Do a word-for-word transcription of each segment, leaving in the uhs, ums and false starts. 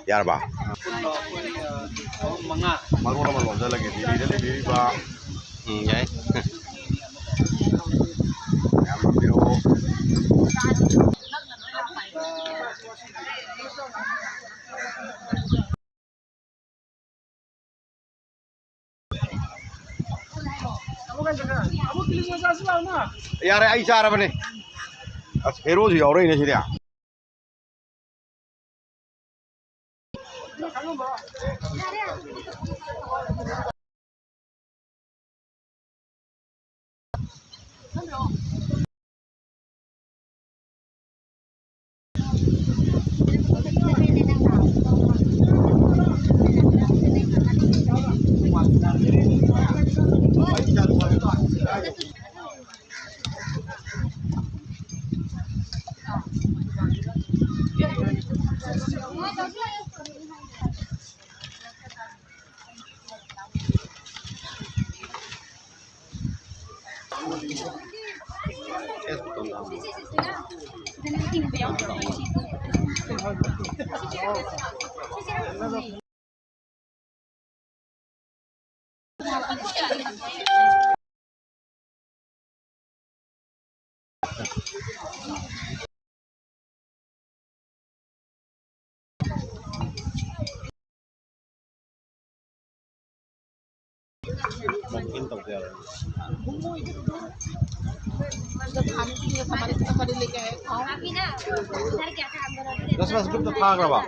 ꯌꯥꯔꯕ? ꯃꯔꯣꯟ ꯑꯃ ꯂꯣꯟꯖꯜꯂꯒꯦ, ꯗꯤꯜꯂꯤꯗ ꯂꯩꯕꯤꯔꯤꯕ꯫ ꯎꯝ, ꯌꯥꯏ꯫ ꯃꯌꯥꯝ ꯄꯤꯔꯛꯑꯣ꯫ ꯌꯥꯔꯦ, ꯑꯩ ꯆꯥꯔꯕꯅꯦ꯫ ꯑꯁ, ꯍꯦꯔꯣꯁꯨ ꯌꯥꯎꯔꯛꯏꯅꯦ ꯁꯤꯗꯤ꯫ ꯃꯣꯛ ꯏꯟ ꯇꯧꯗ ꯌꯥꯔꯣꯏ꯫ ꯍꯥꯟꯅ ꯁꯤꯡꯅ ꯁꯥꯃꯟ ꯀꯔꯤ ꯂꯩꯒꯦ ꯍꯥꯏ ꯈꯥꯎ꯫ ꯑꯕꯤꯅ ꯁꯔ ꯀꯌꯥ ꯀꯥꯝ ꯀꯔꯣ? ꯗꯁ ꯕꯥꯏ ꯒ꯭ꯔꯨꯞꯇ ꯊꯥꯈ꯭ꯔꯕ?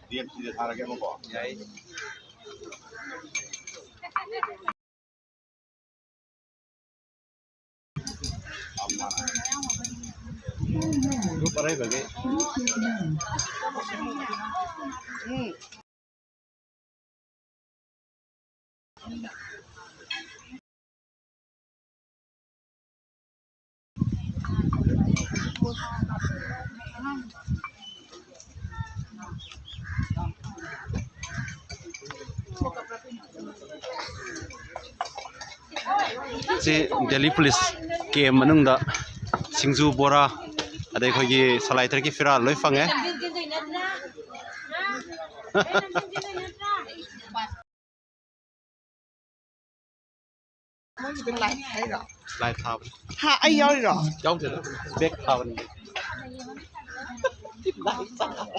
ꯗꯤ ꯑꯦꯝ ꯁꯤꯗ ꯊꯥꯔꯒꯦꯕꯀꯣ꯫ ꯌꯥꯏ꯫ ꯒ꯭ꯔꯨꯞ ꯑꯔꯩꯕꯒꯤ꯫ ꯎꯝ꯫ ꯁꯤ ꯗꯦꯜꯂꯤ ꯄꯨꯂꯤꯁ ꯀꯦꯝ ꯃꯅꯨꯡꯗ ꯁꯤꯡꯖꯨ, ꯕꯣꯔꯥ, ꯑꯗꯩ ꯑꯩꯈꯣꯏꯒꯤ ꯁꯂꯥꯏꯊꯔꯒꯤ ꯐꯤꯔꯥꯜ ꯂꯣꯏ ꯐꯪꯉꯦ꯫ ꯃꯣꯏꯒꯤꯗꯣ ꯂꯥꯏꯠ ꯍꯥꯏꯔꯣ? ꯂꯥꯏꯠ ꯊꯥꯕꯅꯤ꯫ ꯍꯥ, ꯑꯩ ꯌꯥꯎꯔꯤꯔꯣ? ꯌꯥꯎꯗꯦꯗ, ꯕꯦꯛ ꯊꯥꯕꯅꯤ꯫ ꯂꯥꯏꯠ ꯊꯥꯕꯅꯤ꯫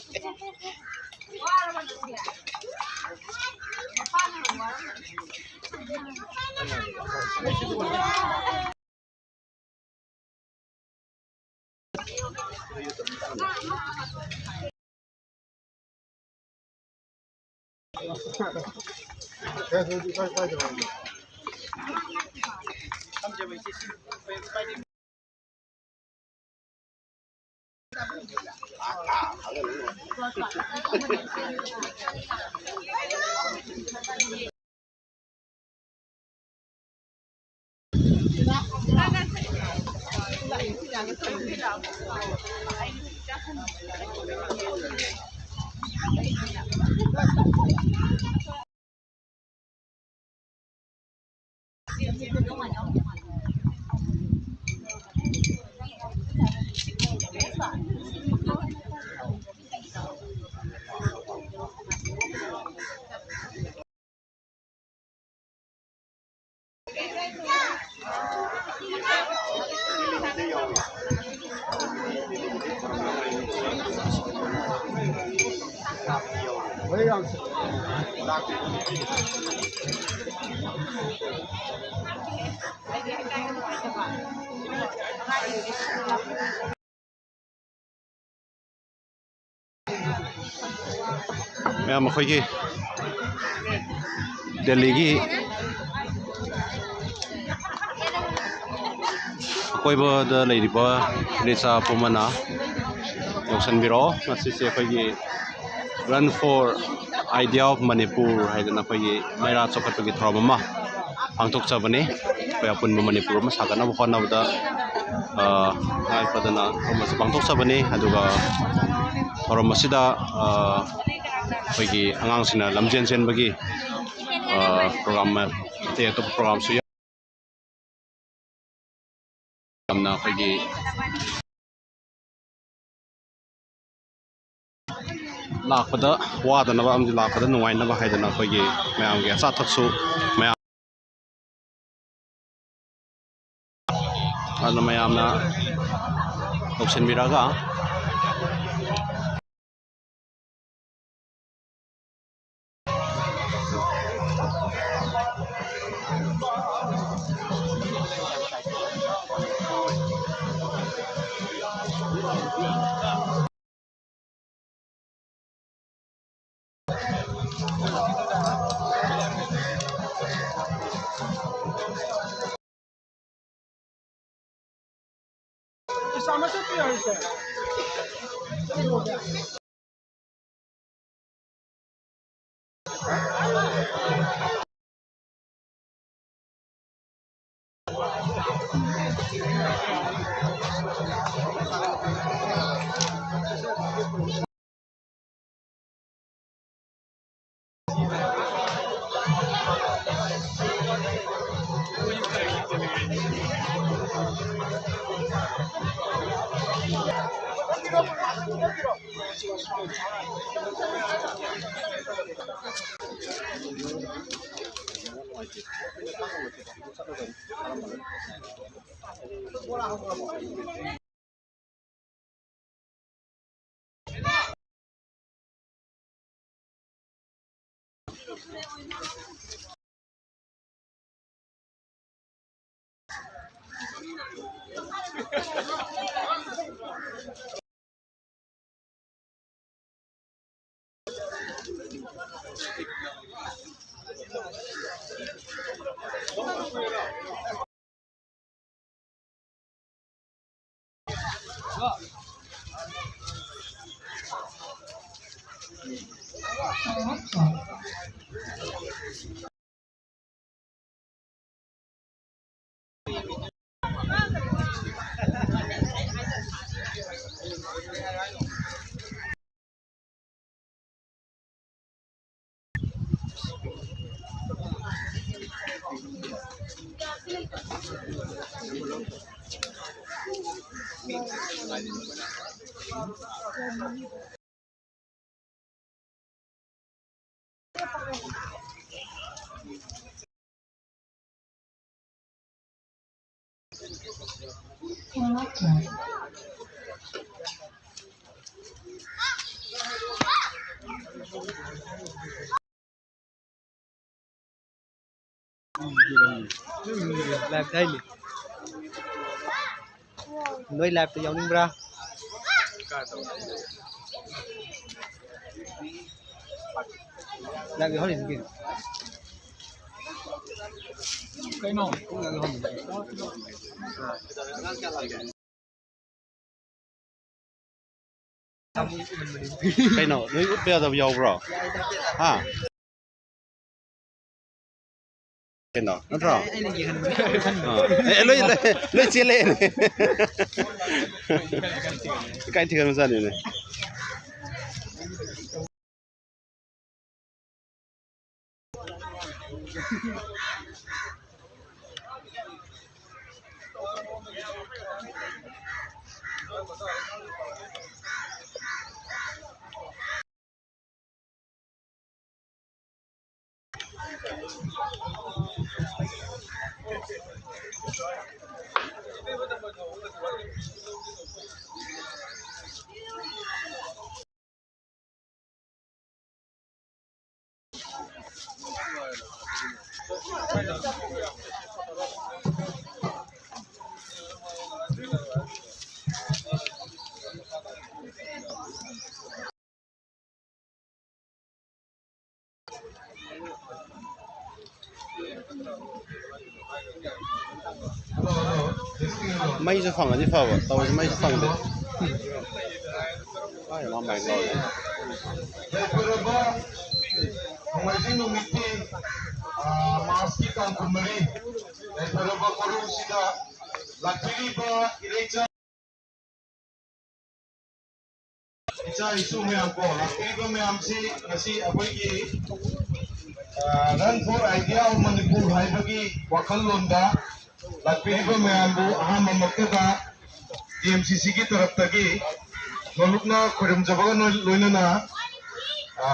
ꯃꯌꯥꯝ ꯑꯩꯈꯣꯏꯒꯤ ꯗꯦꯜꯂꯤꯒꯤ ꯑꯀꯣꯏꯕꯗ ꯂꯩꯔꯤꯕ ꯏꯆꯥ ꯄꯨꯝꯕꯅ ꯌꯧꯁꯤꯟꯕꯤꯔꯛꯑꯣ꯫ ꯉꯁꯤꯁꯦ ꯑꯩꯈꯣꯏꯒꯤ Run for Idea of Manipur ꯍꯥꯏꯗꯅ ꯑꯩꯈꯣꯏꯒꯤ ꯃꯩꯔꯥ ꯆꯣꯛꯈꯠꯄꯒꯤ ꯊꯧꯔꯝ ꯑꯃ ꯄꯥꯡꯊꯣꯛꯆꯕꯅꯤ꯫ ꯑꯩꯈꯣꯏ ꯑꯄꯨꯟꯕ ꯃꯅꯤꯄꯨꯔ ꯑꯃ ꯁꯥꯒꯠꯅꯕ ꯍꯣꯠꯅꯕꯗ, ꯑ, ꯇꯉꯥꯏ ꯐꯗꯅ ꯊꯧꯔꯝ ꯑꯁꯤ ꯄꯥꯡꯊꯣꯛꯆꯕꯅꯤ꯫ ꯑꯗꯨꯒ ꯊꯧꯔꯝ ꯑꯁꯤꯗ, ꯑ, ꯑꯩꯈꯣꯏꯒꯤ ꯑꯉꯥꯡꯁꯤꯡꯅ ꯂꯝꯖꯦꯟ ꯆꯦꯟꯕꯒꯤ, ꯑ, ꯄ꯭ꯔꯣꯒ꯭ꯔꯥꯝ, ꯑꯇꯩ ꯑꯇꯣꯞꯄ ꯄ꯭ꯔꯣꯒ꯭ꯔꯥꯝꯁꯨ ꯌꯥꯝꯅ ꯑꯩꯈꯣꯏꯒꯤ ꯂꯥꯛꯄꯗ ꯋꯥꯗꯅꯕ ꯑꯃꯗꯤ ꯂꯥꯛꯄꯗ ꯅꯨꯡꯉꯥꯏꯅꯕ ꯍꯥꯏꯗꯅ ꯑꯩꯈꯣꯏꯒꯤ ꯃꯌꯥꯝꯒꯤ ꯑꯆꯥ ꯑꯊꯛꯁꯨ ꯃꯌꯥꯝ ꯑꯗꯨꯅ ꯃꯌꯥꯝꯅ ꯂꯧꯁꯤꯟꯕꯤꯔꯒ Live ꯊꯥꯏꯅꯤ꯫ ꯅꯣꯏ live ꯇ ꯌꯥꯎꯅꯤꯡꯕ꯭ꯔꯥ? Live ꯌꯥꯎꯍꯜꯂꯤꯅꯤ ꯀꯩꯅꯣ꯫ ꯀꯩꯅꯣ? ꯀꯩꯅꯣ, ꯅꯣꯏ ꯎꯠꯄ ꯌꯥꯗꯕ ꯌꯥꯎꯕ꯭ꯔꯣ? ꯍꯥ? ꯀꯩꯅꯣ, ꯅꯠꯇ꯭ꯔꯣ? ꯑꯥ꯫ ꯑꯦ, ꯂꯣꯏ, ꯂꯣꯏ, ꯂꯣꯏ ꯆꯦꯜꯂꯛꯑꯦꯅꯦ꯫ ꯏꯀꯥꯏ ꯊꯤꯒꯠꯂꯖꯥꯠꯅꯤꯅꯦ꯫ ꯃꯩꯁꯨ ꯐꯪꯉꯗꯤ ꯐꯕ, ꯇꯧꯔꯤꯁꯦ ꯃꯩꯁꯨ ꯐꯪꯗꯦ꯫ ꯀꯥꯏꯗꯅꯣ ꯃꯥꯏꯛ ꯂꯧꯔꯤꯁꯦ? ꯌꯥꯏꯐꯔꯕ ꯅꯣꯡꯃꯥꯏꯖꯤꯡ ꯅꯨꯃꯤꯠꯀꯤ, ꯑꯥ, ꯃꯥꯔꯁꯀꯤ ꯇꯥꯡ ꯀꯨꯟꯃꯔꯤ, ꯌꯥꯏꯐꯔꯕ ꯃꯔꯨꯁꯤꯗ ꯂꯥꯛꯄꯤꯔꯤꯕ ꯏꯔꯩꯆꯥ ꯏꯆꯥ ꯏꯁꯨ ꯃꯌꯥꯝ ꯀꯣ, ꯂꯥꯛꯄꯤꯔꯤꯕ ꯃꯌꯥꯝꯁꯤ ꯉꯁꯤ ꯑꯩꯈꯣꯏꯒꯤ, ꯑ, Run for Idea of Manipur ꯍꯥꯏꯕꯒꯤ ꯋꯥꯈꯜꯂꯣꯟꯗ ꯂꯥꯛꯄꯤꯔꯤꯕ ꯃꯌꯥꯝꯕꯨ ꯑꯍꯥꯟꯕꯃꯛꯇꯗ ꯇꯤ ꯑꯦꯝ ꯁꯤ ꯁꯤꯒꯤ ꯇꯔꯞꯇꯒꯤ ꯅꯣꯂꯨꯛꯅ ꯈꯣꯏꯔꯨꯝꯖꯕꯒ ꯅꯣꯏ-, ꯂꯣꯏꯅꯅ, ꯑ,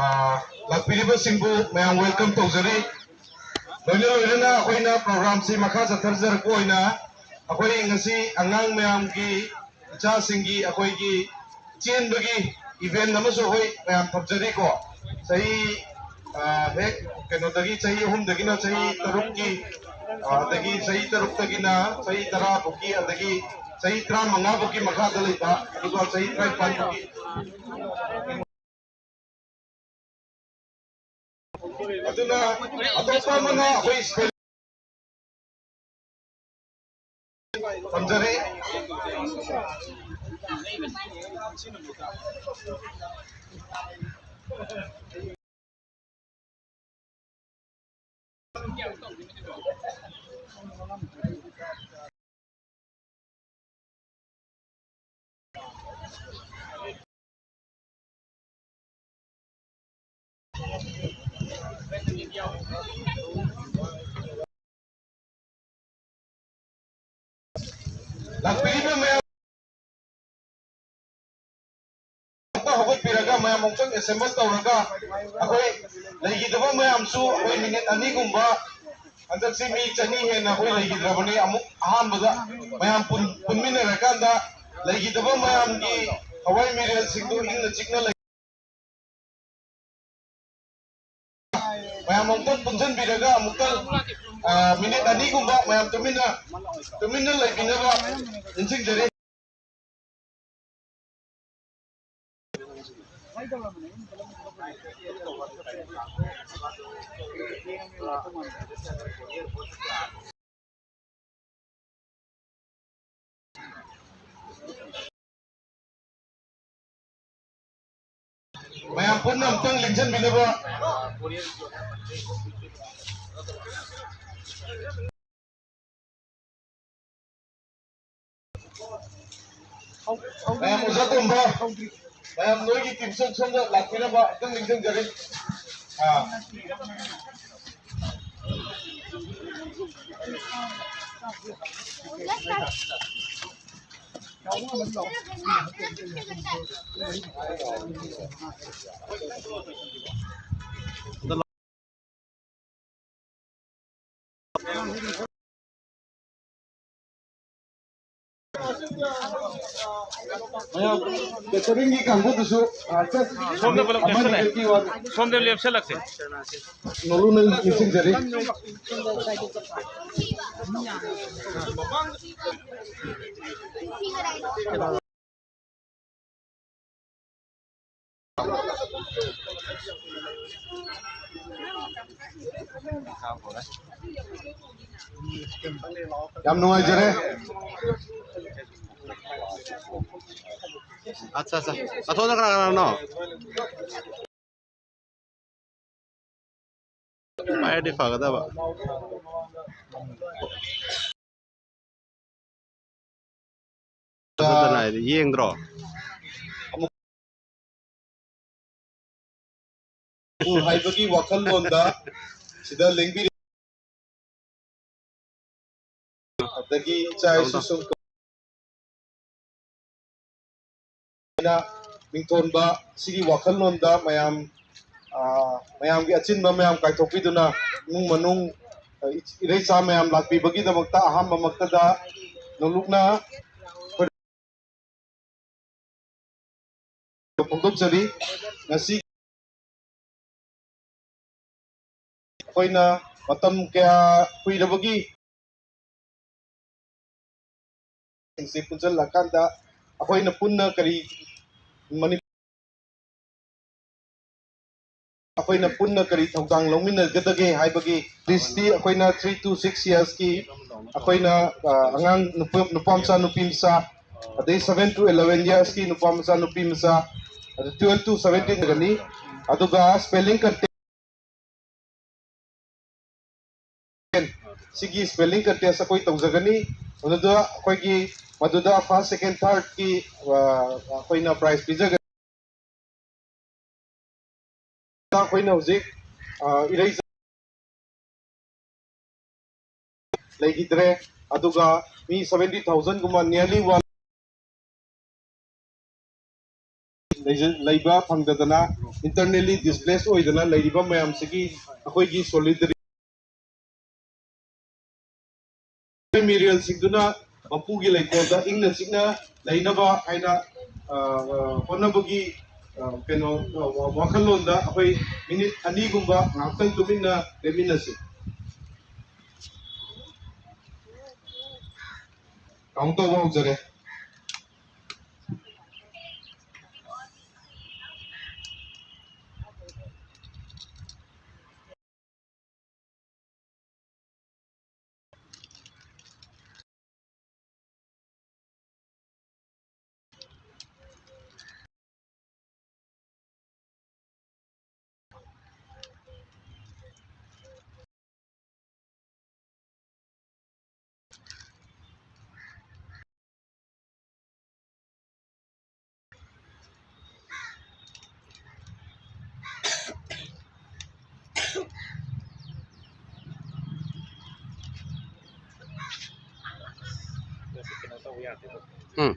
ꯂꯥꯛꯄꯤꯔꯤꯕꯁꯤꯡꯕꯨ ꯃꯌꯥꯝ welcome ꯇꯧꯖꯔꯤ꯫ ꯂꯣꯏꯅ ꯂꯣꯏꯅꯅ ꯑꯩꯈꯣꯏꯅ programꯁꯤ ꯃꯈꯥ ꯆꯠꯊꯖꯔꯛꯄ ꯑꯣꯏꯅ ꯑꯩꯈꯣꯏ ꯉꯁꯤ ꯑꯉꯥꯡ ꯃꯌꯥꯝꯒꯤ, ꯏꯆꯥꯁꯤꯡꯒꯤ ꯑꯩꯈꯣꯏꯒꯤ ꯆꯦꯟꯕꯒꯤ event ꯑꯃꯁꯨ ꯑꯩꯈꯣꯏ ꯃꯌꯥꯝ ꯊꯝꯖꯔꯤꯀꯣ꯫ ꯆꯍꯤ, ꯑ, ꯍꯦꯛ ꯀꯩꯅꯣꯗꯒꯤ, ꯆꯍꯤ ꯑꯍꯨꯝꯗꯒꯤꯅ ꯆꯍꯤ ꯇꯔꯨꯛꯀꯤ, ꯑ, ꯑꯗꯒꯤ ꯆꯍꯤ ꯇꯔꯨꯛꯇꯒꯤꯅ ꯆꯍꯤ ꯇꯔꯥ ꯐꯥꯎꯀꯤ, ꯑꯗꯒꯤ ꯆꯍꯤ ꯇꯔꯥꯃꯉꯥ ꯐꯥꯎꯀꯤ ꯃꯈꯥꯗ ꯂꯩꯕ, ꯑꯗꯨꯒ ꯆꯍꯤ ꯇꯔꯥꯅꯤꯄꯥꯟ ꯐꯥꯎꯀꯤ꯫ ꯑꯗꯨꯅ ꯑꯇꯣꯞꯄ ꯑꯃꯅ ꯑꯩꯈꯣꯏ spelling ꯊꯝꯖꯔꯤ꯫ ꯂꯥꯛꯄꯤꯔꯤꯕ ꯃꯌꯥꯝ ꯑꯃꯨꯛꯇ ꯍꯧꯒꯠꯄꯤꯔꯒ, ꯃꯌꯥꯝ ꯑꯃꯨꯛꯇꯪ assemble ꯇꯧꯔꯒ, ꯑꯩꯈꯣꯏ ꯂꯩꯈꯤꯗꯕ ꯃꯌꯥꯝꯁꯨ ꯑꯩꯈꯣꯏ minute ꯑꯅꯤꯒꯨꯝꯕ, ꯍꯟꯗꯛꯁꯤ ꯃꯤ ꯆꯅꯤ ꯍꯦꯟꯅ ꯑꯩꯈꯣꯏ ꯂꯩꯈꯤꯗ꯭ꯔꯕꯅꯤ꯫ ꯑꯃꯨꯛ ꯑꯍꯥꯟꯕꯗ ꯃꯌꯥꯝ ꯄꯨꯟ-, ꯄꯨꯟꯃꯤꯟꯅꯔꯀꯥꯟꯗ ꯂꯩꯈꯤꯗꯕ ꯃꯌꯥꯝꯒꯤ ꯊꯋꯥꯏ ꯃꯤꯔꯦꯜꯁꯤꯡꯗꯨ ꯏꯪꯅ ꯆꯤꯛꯅ ꯂꯩ-, ꯃꯌꯥꯝ ꯑꯃꯨꯛꯇꯪ ꯄꯨꯟꯁꯤꯟꯕꯤꯔꯒ ꯑꯃꯨꯛꯇꯪ, ꯑ, ꯃꯤꯅꯤꯠ ꯑꯅꯤꯒꯨꯝꯕ ꯃꯌꯥꯝ ꯇꯨꯃꯤꯟꯅ, ꯇꯨꯃꯤꯟꯅ ꯂꯩꯕꯤꯅꯕ ꯅꯤꯡꯁꯤꯡꯖꯔꯤ꯫ ꯃꯌꯥꯝ ꯄꯨꯟꯅ ꯑꯃꯨꯛꯇꯪ ꯂꯦꯡꯁꯤꯟꯕꯤꯅꯕ꯫ ꯃꯌꯥꯝ ꯑꯣꯖꯥ ꯇꯣꯝꯕ, ꯃꯌꯥꯝ ꯅꯣꯏꯒꯤ team ꯁꯣꯝ ꯁꯣꯝꯗ ꯂꯥꯛꯄꯤꯅꯕ ꯑꯃꯨꯛꯇꯪ ꯅꯤꯡꯁꯤꯡꯖꯔꯤ꯫ ꯑꯥ꯫ ꯃꯌꯥꯝ cateringꯒꯤ ꯀꯥꯡꯕꯨꯗꯨꯁꯨ ꯉꯥꯏꯍꯥꯛꯇꯪ ꯁꯣꯝꯗ ꯄꯨꯂꯞ ꯑꯃꯅꯤ ꯂꯦꯞꯁꯜꯂꯦ꯫ ꯈꯛꯀꯤ ꯋꯥ ꯁꯣꯝꯗ ꯂꯦꯞꯁꯜꯂꯛꯁꯦ꯫ ꯅꯣꯂꯨ ꯅꯪ ꯅꯤꯡꯁꯤꯡꯖꯔꯤ꯫ ꯌꯥꯝ ꯅꯨꯡꯉꯥꯏꯖꯔꯦ꯫ ꯑꯠꯆꯥ, ꯑꯠꯆꯥ꯫ ꯑꯊꯣꯛꯗ ꯀꯅꯥ ꯀꯅꯥꯅꯣ? ꯄꯥꯏꯔꯗꯤ ꯐꯒꯗꯕ꯫ ꯐꯖꯗꯅ ꯍꯥꯏꯗꯤ ꯌꯦꯡꯗ꯭ꯔꯣ? ꯍꯥꯏꯕꯒꯤ ꯋꯥꯈꯜꯂꯣꯟꯗ ꯁꯤꯗ ꯂꯦꯡꯕꯤꯔꯤ꯫ ꯑꯗꯒꯤ ꯏꯆꯥ ꯏꯁꯨꯁꯤꯡ ꯃꯤꯡꯊꯣꯟꯕ ꯁꯤꯒꯤ ꯋꯥꯈꯜꯂꯣꯟꯗ ꯃꯌꯥꯝ, ꯑ, ꯃꯌꯥꯝꯒꯤ ꯑꯆꯤꯟꯕ ꯃꯌꯥꯝ ꯀꯥꯏꯊꯣꯛꯄꯤꯗꯨꯅ ꯏꯃꯨꯡ ꯃꯅꯨꯡ, ꯑ, ꯏꯔꯩꯆꯥ ꯃꯌꯥꯝ ꯂꯥꯛꯄꯤꯕꯒꯤꯗꯃꯛꯇ ꯑꯍꯥꯟꯕꯃꯛꯇꯗ ꯅꯣꯂꯨꯛꯅ ꯐꯣꯡꯗꯣꯛꯆꯔꯤ꯫ ꯉꯁꯤ ꯑꯩꯈꯣꯏꯅ ꯃꯇꯝ ꯀꯌꯥ ꯀꯨꯏꯔꯕꯒꯤ ꯁꯤꯡꯁꯦ ꯄꯨꯟꯁꯤꯜꯂꯀꯥꯟꯗ ꯑꯩꯈꯣꯏꯅ ꯄꯨꯟꯅ ꯀꯔꯤ ꯃꯅꯤ-, ꯑꯩꯈꯣꯏꯅ ꯄꯨꯟꯅ ꯀꯔꯤ ꯊꯧꯗꯥꯡ ꯂꯧꯃꯤꯟꯅꯒꯗꯒꯦ ꯍꯥꯏꯕꯒꯤ ꯂꯤꯁꯇꯤ ꯑꯩꯈꯣꯏꯅ three to six yearsꯀꯤ ꯑꯩꯈꯣꯏꯅ, ꯑ, ꯑꯉꯥꯡ ꯅꯨꯄꯥ, ꯅꯨꯄꯥ ꯃꯆꯥ, ꯅꯨꯄꯤ ꯃꯆꯥ, ꯑꯗꯩ seven to eleven yearsꯀꯤ ꯅꯨꯄꯥ ꯃꯆꯥ, ꯅꯨꯄꯤ ꯃꯆꯥ, ꯑꯗꯨ twelve to seventeen ꯒꯅꯤ꯫ ꯑꯗꯨꯒ spelling contest ꯁꯤꯒꯤ spelling contest ꯑꯩꯈꯣꯏ ꯇꯧꯖꯒꯅꯤ꯫ ꯃꯗꯨꯗ ꯑꯩꯈꯣꯏꯒꯤ, ꯃꯗꯨꯗ first, second, thirdꯀꯤ, ꯑ, ꯑꯩꯈꯣꯏꯅ prize ꯄꯤꯖꯒꯅꯤ꯫ ꯑꯩꯈꯣꯏꯅ ꯍꯧꯖꯤꯛ, ꯑ, ꯏꯔꯩ ꯂꯩꯈꯤꯗ꯭ꯔꯦ꯫ ꯑꯗꯨꯒ ꯃꯤ seventy thousandꯒꯨꯝꯕ, nearly one ꯂꯩꯕ ꯐꯪꯗꯗꯅ, internally displaced ꯑꯣꯏꯗꯅ ꯂꯩꯔꯤꯕ ꯃꯌꯥꯝꯁꯤꯒꯤ ꯑꯩꯈꯣꯏꯒꯤ solidarity ꯃꯤꯔꯦꯜꯁꯤꯡꯗꯨꯅ ꯃꯄꯨꯒꯤ ꯂꯩꯀꯣꯜꯗ ꯏꯪꯅ ꯆꯤꯛꯅ ꯂꯩꯅꯕ ꯍꯥꯏꯅ, ꯑ, ꯑ, ꯍꯣꯠꯅꯕꯒꯤ, ꯑ, ꯀꯩꯅꯣ, ꯑ, ꯋꯥ-, ꯋꯥꯈꯜꯂꯣꯟꯗ ꯑꯩꯈꯣꯏ ꯃꯤꯅꯤꯠ ꯑꯅꯤꯒꯨꯝꯕ ꯉꯥꯏꯍꯥꯛꯇꯪ ꯇꯨꯃꯤꯟꯅ ꯂꯦꯞꯃꯤꯟꯅꯁꯤ꯫ Count ꯇꯧꯕ ꯍꯧꯖꯔꯦ꯫ ꯎꯝ꯫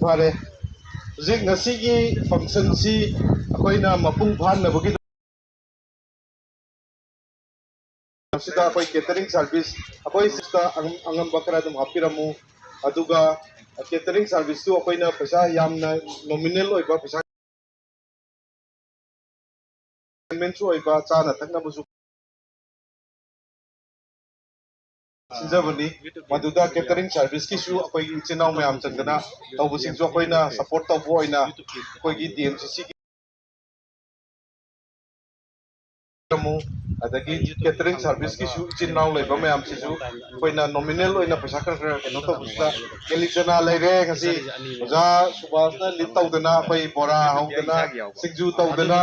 ꯐꯔꯦ, ꯍꯧꯖꯤꯛ ꯉꯁꯤꯒꯤ functionꯁꯤ ꯑꯩꯈꯣꯏꯅ ꯃꯄꯨꯡ ꯐꯥꯍꯟꯅꯕꯒꯤ ꯁꯤꯗ ꯑꯩꯈꯣꯏ catering service, ꯑꯩꯈꯣꯏ ꯁꯤꯗ ꯑꯉꯝ-, ꯑꯉꯝꯕ ꯈꯔ ꯑꯗꯨꯝ ꯍꯥꯞꯄꯤꯔꯝꯃꯨ꯫ ꯑꯗꯨꯒ catering serviceꯇꯨ ꯑꯩꯈꯣꯏꯅ ꯄꯩꯁꯥ ꯌꯥꯝꯅ nominal ꯑꯣꯏꯕ ꯄꯩꯁꯥ, entertainmentꯁꯨ ꯑꯣꯏꯕ, ꯆꯥꯅ ꯊꯛꯅꯕꯁꯨ ꯁꯤꯟꯖꯕꯅꯤ꯫ ꯃꯗꯨꯗ catering serviceꯀꯤꯁꯨ ꯑꯩꯈꯣꯏꯒꯤ ꯏꯆꯤꯟ ꯏꯅꯥꯎ ꯃꯌꯥꯝ ꯆꯪꯗꯅ ꯇꯧꯕꯁꯤꯡꯁꯨ ꯑꯩꯈꯣꯏꯅ support ꯇꯧꯕ ꯑꯣꯏꯅ ꯑꯩꯈꯣꯏꯒꯤ D M C Cꯒꯤ ꯑꯃꯨꯛ, ꯑꯗꯒꯤ catering serviceꯀꯤꯁꯨ ꯏꯆꯤꯟ ꯏꯅꯥꯎ ꯂꯩꯕ ꯃꯌꯥꯝꯁꯤꯁꯨ ꯑꯩꯈꯣꯏꯅ nominal ꯑꯣꯏꯅ ꯄꯩꯁꯥ ꯈꯔ ꯈꯔ ꯀꯩꯅꯣ ꯇꯧꯕꯁꯤꯗ ꯀꯦꯂꯤ ꯆꯅꯥ ꯂꯩꯔꯦ, ꯉꯁꯤ ꯑꯣꯖꯥ ꯁꯨꯕꯥꯁꯅ lead ꯇꯧꯗꯅ ꯑꯩꯈꯣꯏ ꯕꯣꯔꯥ ꯍꯧꯗꯅ, ꯁꯤꯡꯖꯨ ꯇꯧꯗꯅ,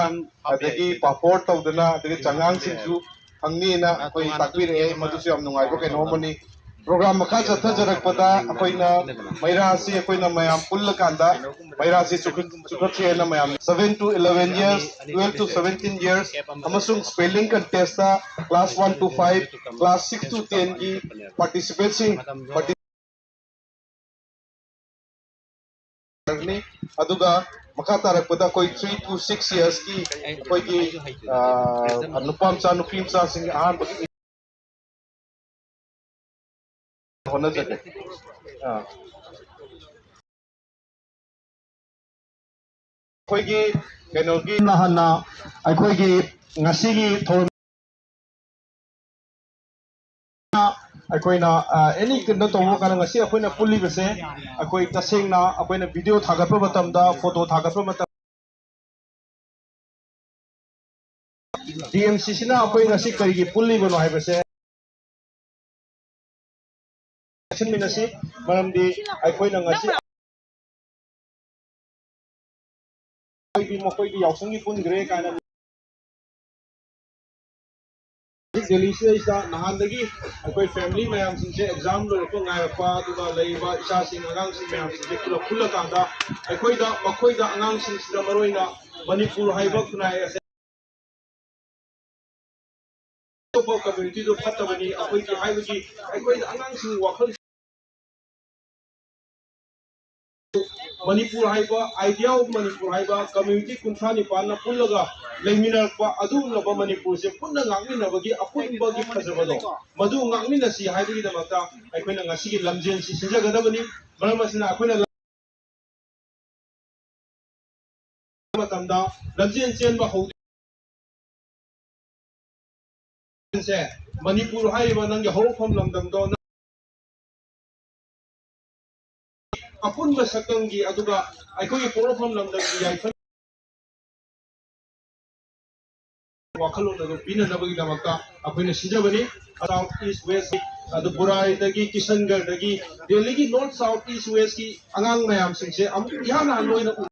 ꯑꯗꯒꯤ ꯄꯥꯐꯣꯔ ꯇꯧꯗꯅ, ꯑꯗꯒꯤ ꯆꯉꯥꯡꯁꯤꯡꯁꯨ ꯐꯪꯅꯤꯅ ꯑꯩꯈꯣꯏ ꯇꯥꯛꯄꯤꯔꯛꯑꯦ꯫ ꯃꯗꯨꯁꯨ ꯌꯥꯝ ꯅꯨꯡꯉꯥꯏꯕ ꯀꯩꯅꯣ ꯑꯃꯅꯤ꯫ Program ꯃꯈꯥ ꯆꯠꯊꯖꯔꯛꯄꯗ ꯑꯩꯈꯣꯏꯅ ꯃꯩꯔꯥꯁꯤ ꯑꯩꯈꯣꯏꯅ ꯃꯌꯥꯝ ꯄꯨꯜꯂꯀꯥꯟꯗ ꯃꯩꯔꯥꯁꯤ ꯆꯨꯈꯠ-, ꯆꯨꯈꯠꯁꯦ ꯍꯥꯏꯅ ꯃꯌꯥꯝ seven to eleven years, twelve to seventeen years ꯑꯃꯁꯨꯡ spelling contestꯇ class one to five, class six to tenꯒꯤ participantꯁꯤꯡ parti-, ꯑꯗꯨꯒ ꯃꯈꯥ ꯇꯥꯔꯛꯄꯗ ꯑꯩꯈꯣꯏ three to six yearsꯀꯤ ꯑꯩꯈꯣꯏꯒꯤ, ꯑ, ꯅꯨꯄꯥ ꯃꯆꯥ ꯅꯨꯄꯤ ꯃꯆꯥꯁꯤꯡ ꯑꯍꯥꯟꯕꯒꯤ ꯍꯣꯠꯅꯖꯒꯦ꯫ ꯑꯥ꯫ ꯑꯩꯈꯣꯏꯒꯤ ꯀꯩꯅꯣꯒꯤ ꯍꯥꯟꯅ ꯑꯩꯈꯣꯏꯒꯤ ꯉꯁꯤꯒꯤ ꯊꯧꯔꯝ ꯑꯩꯈꯣꯏꯅ ꯑꯦꯅꯤ ꯀꯩꯅꯣ ꯇꯧꯕ ꯀꯥꯟꯗ ꯉꯁꯤ ꯑꯩꯈꯣꯏꯅ ꯄꯨꯜꯂꯤꯕꯁꯦ, ꯑꯩꯈꯣꯏ ꯇꯁꯦꯡꯅ ꯑꯩꯈꯣꯏꯅ ꯚꯤꯗꯤꯑꯣ ꯊꯥꯒꯠꯄ ꯃꯇꯝꯗ, ꯐꯣꯇꯣ ꯊꯥꯒꯠꯄ ꯃꯇꯝꯗ, ꯗꯤ ꯑꯦꯝ ꯁꯤꯁꯤꯅ ꯑꯩꯈꯣꯏ ꯉꯁꯤ ꯀꯔꯤꯒꯤ ꯄꯨꯜꯂꯤꯕꯅꯣ ꯍꯥꯏꯕꯁꯦ ꯆꯦꯛꯁꯤꯟꯃꯤꯟꯅꯁꯤ꯫ ꯃꯔꯝꯗꯤ ꯑꯩꯈꯣꯏꯅ ꯉꯁꯤ ꯑꯩꯈꯣꯏꯗꯤ ꯃꯈꯣꯏꯗꯤ ꯌꯥꯎꯁꯪꯒꯤ ꯄꯨꯟꯈ꯭ꯔꯦ ꯀꯥꯏꯅ ꯍꯧꯖꯤꯛ ꯗꯦꯜꯂꯤꯁꯤꯗꯩꯁꯤꯗ ꯅꯍꯥꯟꯗꯒꯤ ꯑꯩꯈꯣꯏ ꯐꯦꯃꯤꯂꯤ ꯃꯌꯥꯝꯁꯤꯡꯁꯦ ꯑꯦꯛꯖꯥꯝ ꯂꯣꯏꯔꯛꯄ ꯉꯥꯏꯔꯛꯄ, ꯑꯗꯨꯒ ꯂꯩꯔꯤꯕ ꯏꯆꯥꯁꯤꯡ, ꯑꯉꯥꯡꯁꯤꯡ ꯃꯌꯥꯝꯁꯤꯡꯁꯦ ꯄꯨꯂꯞ ꯄꯨꯜꯂꯀꯥꯟꯗ ꯑꯩꯈꯣꯏꯗ, ꯃꯈꯣꯏꯗ, ꯑꯉꯥꯡꯁꯤꯡꯁꯤꯗ ꯃꯔꯨꯑꯣꯏꯅ ꯃꯅꯤꯄꯨꯔ ꯍꯥꯏꯕ ꯈꯨꯟꯅꯥꯏ ꯑꯁꯦ ꯑꯇꯣꯞꯄ ꯀꯝꯃ꯭ꯌꯨꯅꯤꯇꯤꯗꯣ ꯐꯠꯇꯕꯅꯤ, ꯑꯩꯈꯣꯏꯒꯤ ꯍꯥꯏꯕꯒꯤ ꯑꯩꯈꯣꯏꯗ ꯑꯉꯥꯡꯁꯤꯡ ꯋꯥꯈꯜ ꯃꯅꯤꯄꯨꯔ ꯍꯥꯏꯕ, Idea of Manipur ꯍꯥꯏꯕ ꯀꯝꯃ꯭ꯌꯨꯅꯤꯇꯤ ꯀꯨꯟꯊ꯭ꯔꯥ ꯅꯤꯄꯥꯟꯅ ꯄꯨꯜꯂꯒ ꯂꯩꯃꯤꯟꯅꯔꯛꯄ ꯑꯗꯨꯒꯨꯝꯂꯕ ꯃꯅꯤꯄꯨꯔꯁꯦ ꯄꯨꯟꯅ ꯉꯥꯛꯃꯤꯟꯅꯕꯒꯤ ꯑꯄꯨꯟꯕꯒꯤ ꯐꯖꯕꯗꯣ ꯃꯗꯨ ꯉꯥꯛꯃꯤꯟꯅꯁꯤ ꯍꯥꯏꯕꯒꯤꯗꯃꯛꯇ ꯑꯩꯈꯣꯏꯅ ꯉꯁꯤꯒꯤ ꯂꯝꯖꯦꯟꯁꯤ ꯁꯤꯟꯖꯒꯗꯕꯅꯤ꯫ ꯃꯔꯝ ꯑꯁꯤꯅ ꯑꯩꯈꯣꯏꯅ ꯃꯇꯝꯗ ꯂꯝꯖꯦꯟ ꯆꯦꯟꯕ ꯍꯧꯗ꯭ꯔꯤ ꯁꯦ, ꯃꯅꯤꯄꯨꯔ ꯍꯥꯏꯔꯤꯕ ꯅꯪꯒꯤ ꯍꯧꯔꯛꯐꯝ ꯂꯝꯗꯝꯗꯣ ꯅꯪ ꯑꯄꯨꯟꯕ ꯁꯛꯇꯝꯒꯤ ꯑꯗꯨꯒ ꯑꯩꯈꯣꯏꯒꯤ ꯄꯣꯛꯅꯐꯝ ꯂꯝꯗꯝꯒꯤ ꯌꯥꯏꯐ ꯋꯥꯈꯜꯂꯣꯟ ꯑꯗꯨ ꯄꯤꯅꯅꯕꯒꯤꯗꯃꯛꯇ ꯑꯩꯈꯣꯏꯅ ꯁꯤꯟꯖꯕꯅꯤ꯫ South East West, ꯑꯗꯨ ꯕꯨꯔꯥꯏꯗꯒꯤ, ꯀꯤꯁꯟꯒꯔꯗꯒꯤ, ꯗꯦꯜꯂꯤꯒꯤ North South East West ꯀꯤ ꯑꯉꯥꯡ ꯃꯌꯥꯝꯁꯤꯡꯁꯦ ꯑꯃꯨꯛ ꯏꯍꯥꯟ ꯍꯥꯟꯕ ꯑꯣꯏꯅ ꯎ-,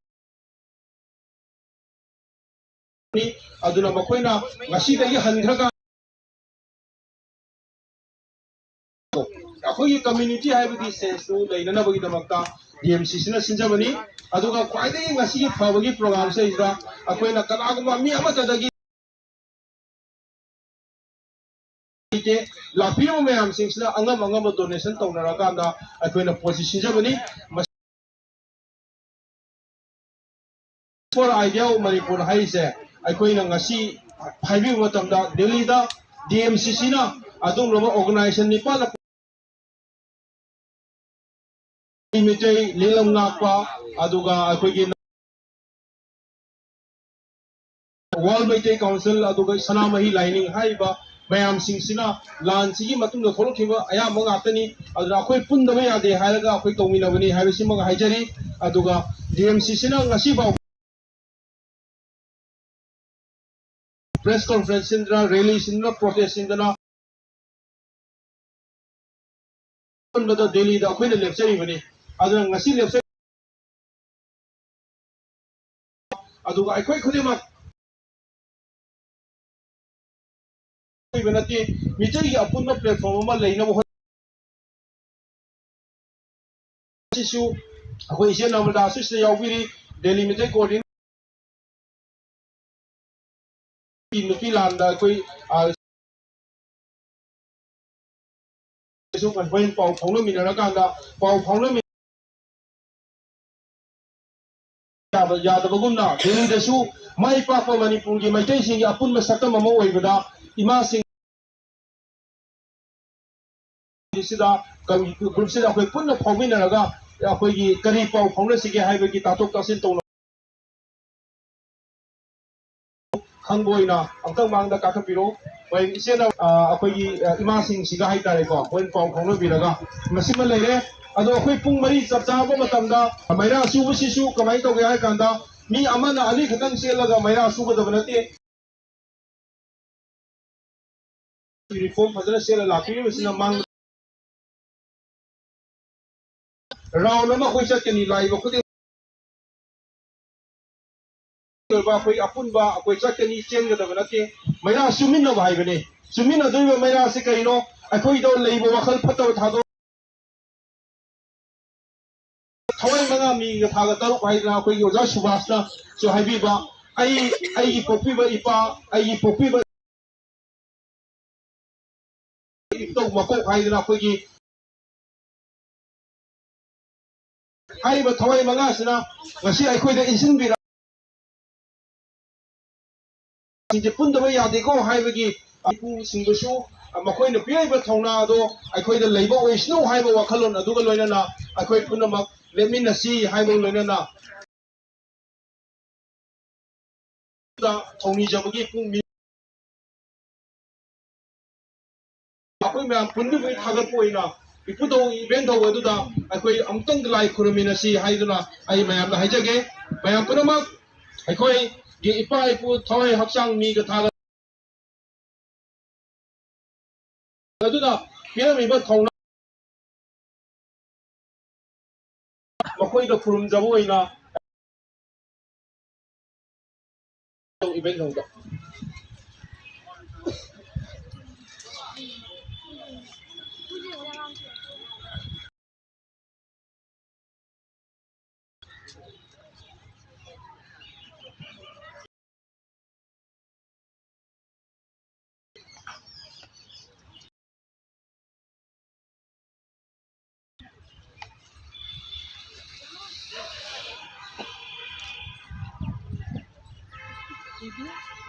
ꯑꯗꯨꯅ ꯃꯈꯣꯏꯅ ꯉꯁꯤꯗꯒꯤ ꯍꯟꯈ꯭ꯔꯒ ꯑꯩꯈꯣꯏꯒꯤ ꯀꯝꯃ꯭ꯌꯨꯅꯤꯇꯤ ꯍꯥꯏꯕꯒꯤ ꯁꯦꯟꯁꯇꯨ ꯂꯩꯅꯅꯕꯒꯤꯗꯃꯛꯇ ꯗꯤ ꯑꯦꯝ ꯁꯤꯁꯤꯅ ꯁꯤꯟꯖꯕꯅꯤ꯫ ꯑꯗꯨꯒ ꯈ꯭ꯋꯥꯏꯗꯒꯤ ꯉꯁꯤꯒꯤ ꯐꯕꯒꯤ ꯄ꯭ꯔꯣꯒ꯭ꯔꯥꯝꯁꯤꯗꯩꯁꯤꯗ ꯑꯩꯈꯣꯏꯅ ꯀꯅꯥꯒꯨꯝꯕ ꯃꯤ ꯑꯃꯠꯇꯗꯒꯤ ꯂꯩꯇꯦ꯫ ꯂꯥꯛꯄꯤꯔꯤꯕ ꯃꯌꯥꯝꯁꯤꯡꯁꯤꯅ ꯑꯉꯝ ꯑꯉꯝꯕ ꯗꯣꯅꯦꯁꯟ ꯇꯧꯅꯔꯀꯥꯟꯗ ꯑꯩꯈꯣꯏꯅ ꯄꯣꯠꯁꯤ ꯁꯤꯟꯖꯕꯅꯤ꯫ ꯃꯁꯤ for Idea of Manipur ꯍꯥꯏꯔꯤꯁꯦ ꯑꯩꯈꯣꯏꯅ ꯉꯁꯤ ꯍꯥꯏꯕꯤꯕ ꯃꯇꯝꯗ ꯗꯦꯜꯂꯤꯗ ꯗꯤ ꯑꯦꯝ ꯁꯤꯁꯤꯅ ꯑꯗꯨꯒꯨꯝꯂꯕ ꯑꯣꯔꯒꯅꯥꯏꯖꯦꯁꯟ ꯅꯤꯄꯥꯟ ꯃꯩꯇꯩ ꯅꯤꯡꯂꯝ ꯉꯥꯛꯄ, ꯑꯗꯨꯒ ꯑꯩꯈꯣꯏꯒꯤ World Meitei Council, ꯑꯗꯨꯒ ꯁꯅꯥꯃꯍꯤ ꯂꯥꯏꯅꯤꯡ ꯍꯥꯏꯔꯤꯕ ꯃꯌꯥꯝꯁꯤꯡꯁꯤꯅ ꯂꯥꯟꯁꯤꯒꯤ ꯃꯇꯨꯡꯗ ꯊꯣꯛꯂꯛꯈꯤꯕ ꯑꯌꯥꯝꯕ ꯉꯥꯛꯇꯅꯤ꯫ ꯑꯗꯨꯅ ꯑꯩꯈꯣꯏ ꯄꯨꯟꯗꯕ ꯌꯥꯗꯦ ꯍꯥꯏꯔꯒ ꯑꯩꯈꯣꯏ ꯇꯧꯃꯤꯟꯅꯕꯅꯤ ꯍꯥꯏꯕꯁꯤꯃꯒ ꯍꯥꯏꯖꯔꯤ꯫ ꯑꯗꯨꯒ ꯗꯤ ꯑꯦꯝ ꯁꯤꯁꯤꯅ ꯉꯁꯤꯐꯥꯎ ꯄ꯭ꯔꯦꯁ ꯀꯣꯟꯐ꯭ꯔꯦꯟꯁ ꯁꯤꯟꯗꯅ, ꯔꯦꯂꯤ ꯁꯤꯟꯗꯅ, ꯄ꯭ꯔꯣꯇꯦꯁ ꯁꯤꯟꯗꯅ, ꯑꯄꯨꯟꯕꯗ ꯗꯦꯜꯂꯤꯗ ꯑꯩꯈꯣꯏꯅ ꯂꯦꯞꯆꯔꯤꯕꯅꯤ꯫ ꯑꯗꯨꯅ ꯉꯁꯤ ꯂꯦꯞꯆ-, ꯑꯗꯨꯒ ꯑꯩꯈꯣꯏ ꯈꯨꯗꯤꯡꯃꯛ ꯑꯣꯏꯕ ꯅꯠꯇꯦ, ꯃꯤꯇꯩꯒꯤ ꯑꯄꯨꯟꯕ platform ꯑꯃ ꯂꯩꯅꯕ ꯍꯣꯠꯅ-, ꯑꯁꯤꯁꯨ ꯑꯩꯈꯣꯏ ꯏꯆꯦ ꯅꯔꯃꯗꯥꯁꯨ ꯁꯤꯗ ꯌꯥꯎꯕꯤꯔꯤ, ꯗꯦꯜꯂꯤ ꯃꯤꯇꯩ coordinator꯫ ꯅꯨꯄꯤ ꯂꯥꯟꯗ ꯑꯩꯈꯣꯏ, ꯑ, ꯁꯨ ꯍꯣꯔꯦꯟ ꯄꯥꯎ ꯐꯥꯎꯅꯃꯤꯟꯅꯔꯀꯥꯟꯗ, ꯄꯥꯎ ꯐꯥꯎꯅꯃꯤ-, ꯌꯥꯕ-, ꯌꯥꯗꯕꯒꯨꯝꯅ, ꯗꯦꯜꯂꯤꯗꯁꯨ ꯃꯥꯏ ꯄꯥꯛꯄ ꯃꯅꯤꯄꯨꯔꯒꯤ ꯃꯩꯇꯩꯁꯤꯡꯒꯤ ꯑꯄꯨꯟꯕ ꯁꯛꯇꯝ ꯑꯃ ꯑꯣꯏꯕꯗ ꯏꯃꯥꯁꯤꯡ ꯁꯤꯗ ꯀꯝ-, group ꯁꯤꯗ ꯑꯩꯈꯣꯏ ꯄꯨꯟꯅ ꯐꯥꯎꯃꯤꯟꯅꯔꯒ ꯑꯩꯈꯣꯏꯒꯤ ꯀꯔꯤ ꯄꯥꯎ ꯐꯥꯎꯅꯁꯤꯒꯦ ꯍꯥꯏꯕꯒꯤ ꯇꯥꯊꯣꯛ ꯇꯥꯁꯤꯟ ꯇꯧꯅ ꯈꯪꯕ ꯑꯣꯏꯅ ꯑꯝꯇꯪ ꯃꯥꯡꯗ ꯀꯥꯈꯠꯄꯤꯔꯣ꯫ ꯍꯣꯏ, ꯏꯆꯦꯅ, ꯑ, ꯑꯩꯈꯣꯏꯒꯤ, ꯑ, ꯏꯃꯥꯁꯤꯡꯁꯤꯒ ꯍꯥꯏꯇꯥꯔꯦꯀꯣ, ꯍꯣꯔꯦꯟ ꯄꯥꯎ ꯐꯥꯎꯅꯕꯤꯔꯒ ꯃꯁꯤꯃ ꯂꯩꯔꯦ꯫ ꯑꯗꯣ ꯑꯩꯈꯣꯏ ꯄꯨꯡ ꯃꯔꯤ ꯆꯞ ꯆꯥꯕ ꯃꯇꯝꯗ ꯃꯩꯔꯥ ꯆꯨꯕꯁꯤꯁꯨ ꯀꯃꯥꯏꯅ ꯇꯧꯒꯦ ꯍꯥꯏ ꯀꯥꯟꯗ, ꯃꯤ ꯑꯃꯅ ꯑꯅꯤ ꯈꯛꯇꯪ ꯆꯦꯜꯂꯒ ꯃꯩꯔꯥ ꯆꯨꯒꯗꯕ ꯅꯠꯇꯦ꯫ Uniform ꯐꯖꯅ ꯁꯦꯠꯂ ꯂꯥꯛꯄꯤꯔꯤꯕꯁꯤꯅ ꯃꯥꯡ round ꯑꯃ ꯑꯩꯈꯣꯏ ꯆꯠꯀꯅꯤ, ꯂꯥꯛꯏꯕ ꯈꯨꯗꯤꯡ ꯑꯣꯏꯕ ꯑꯩꯈꯣꯏ ꯑꯄꯨꯟꯕ ꯑꯩꯈꯣꯏ ꯆꯠꯀꯅꯤ, ꯆꯦꯟꯒꯗꯕ ꯅꯠꯇꯦ꯫ ꯃꯩꯔꯥ ꯆꯨꯃꯤꯟꯅꯕ ꯍꯥꯏꯕꯅꯤ꯫ ꯆꯨꯃꯤꯟꯅꯗꯣꯔꯤꯕ ꯃꯩꯔꯥꯁꯤ ꯀꯔꯤꯅꯣ? ꯑꯩꯈꯣꯏꯗ ꯂꯩꯕ ꯋꯥꯈꯜ ꯐꯠꯇꯕ ꯊꯥꯗꯣꯛ ꯊꯋꯥꯏ ꯃꯉꯥ ꯃꯤꯒ ꯊꯥꯒ ꯇꯔꯨꯛ ꯍꯥꯏꯗꯅ ꯑꯩꯈꯣꯏꯒꯤ ꯑꯣꯖꯥ ꯁꯨꯕꯥꯁꯅꯁꯨ ꯍꯥꯏꯕꯤꯕ, ꯑꯩ, ꯑꯩꯒꯤ ꯄꯣꯛꯄꯤꯕ ꯏꯄꯥ, ꯑꯩꯒꯤ ꯄꯣꯛꯄꯤꯕ ꯏꯄꯨ ꯃꯀꯣꯛ ꯍꯥꯏꯗꯅ ꯑꯩꯈꯣꯏꯒꯤ ꯍꯥꯏꯔꯤꯕ ꯊꯋꯥꯏ ꯃꯉꯥꯁꯤꯅ ꯉꯁꯤ ꯑꯩꯈꯣꯏꯗ ꯏꯟꯁꯤꯟꯕꯤꯔ ꯁꯤꯡꯁꯦ ꯄꯨꯟꯗꯕ ꯌꯥꯗꯦꯀꯣ ꯍꯥꯏꯕꯒꯤ ꯏꯄꯨꯁꯤꯡꯗꯨꯁꯨ ꯃꯈꯣꯏꯅ ꯄꯤꯔꯛꯏꯕ ꯊꯧꯅꯥ ꯑꯗꯣ ꯑꯩꯈꯣꯏꯗ ꯂꯩꯕ ꯑꯣꯏꯁꯅꯨ ꯍꯥꯏꯕ ꯋꯥꯈꯜꯂꯣꯟ ꯑꯗꯨꯒ ꯂꯣꯏꯅꯅ ꯑꯩꯈꯣꯏ ꯄꯨꯝꯅꯃꯛ ꯂꯦꯞꯃꯤꯟꯅꯁꯤ ꯍꯥꯏꯕꯒ ꯂꯣꯏꯅꯅ ꯊꯧꯅꯤꯖꯕꯒꯤ ꯄꯨꯡ ꯃꯌꯥꯝ ꯄꯨꯟꯕꯤꯕꯒꯤ ꯊꯥꯒꯠꯄ ꯑꯣꯏꯅ ꯏꯄꯨꯗꯧ ꯏꯕꯦꯟꯗꯧ ꯑꯗꯨꯗ ꯑꯩꯈꯣꯏ ꯑꯃꯨꯛꯇꯪ ꯂꯥꯏ ꯈꯨꯔꯨꯝꯃꯤꯟꯅꯁꯤ ꯍꯥꯏꯗꯨꯅ ꯑꯩ ꯃꯌꯥꯝꯗ ꯍꯥꯏꯖꯒꯦ꯫ ꯃꯌꯥꯝ ꯄꯨꯝꯅꯃꯛ ꯑꯩꯈꯣꯏꯒꯤ ꯏꯄꯥ ꯏꯄꯨ ꯊꯋꯥꯏ ꯍꯛꯆꯥꯡ ꯃꯤꯒ ꯊꯥꯒꯠ ꯑꯗꯨꯅ ꯄꯤꯔꯝꯃꯤꯕ ꯊꯧꯅꯥ ꯃꯈꯣꯏꯗ ꯈꯨꯔꯨꯝꯖꯕ ꯑꯣꯏꯅ ꯏꯕꯦꯟ ꯊꯧꯗ꯫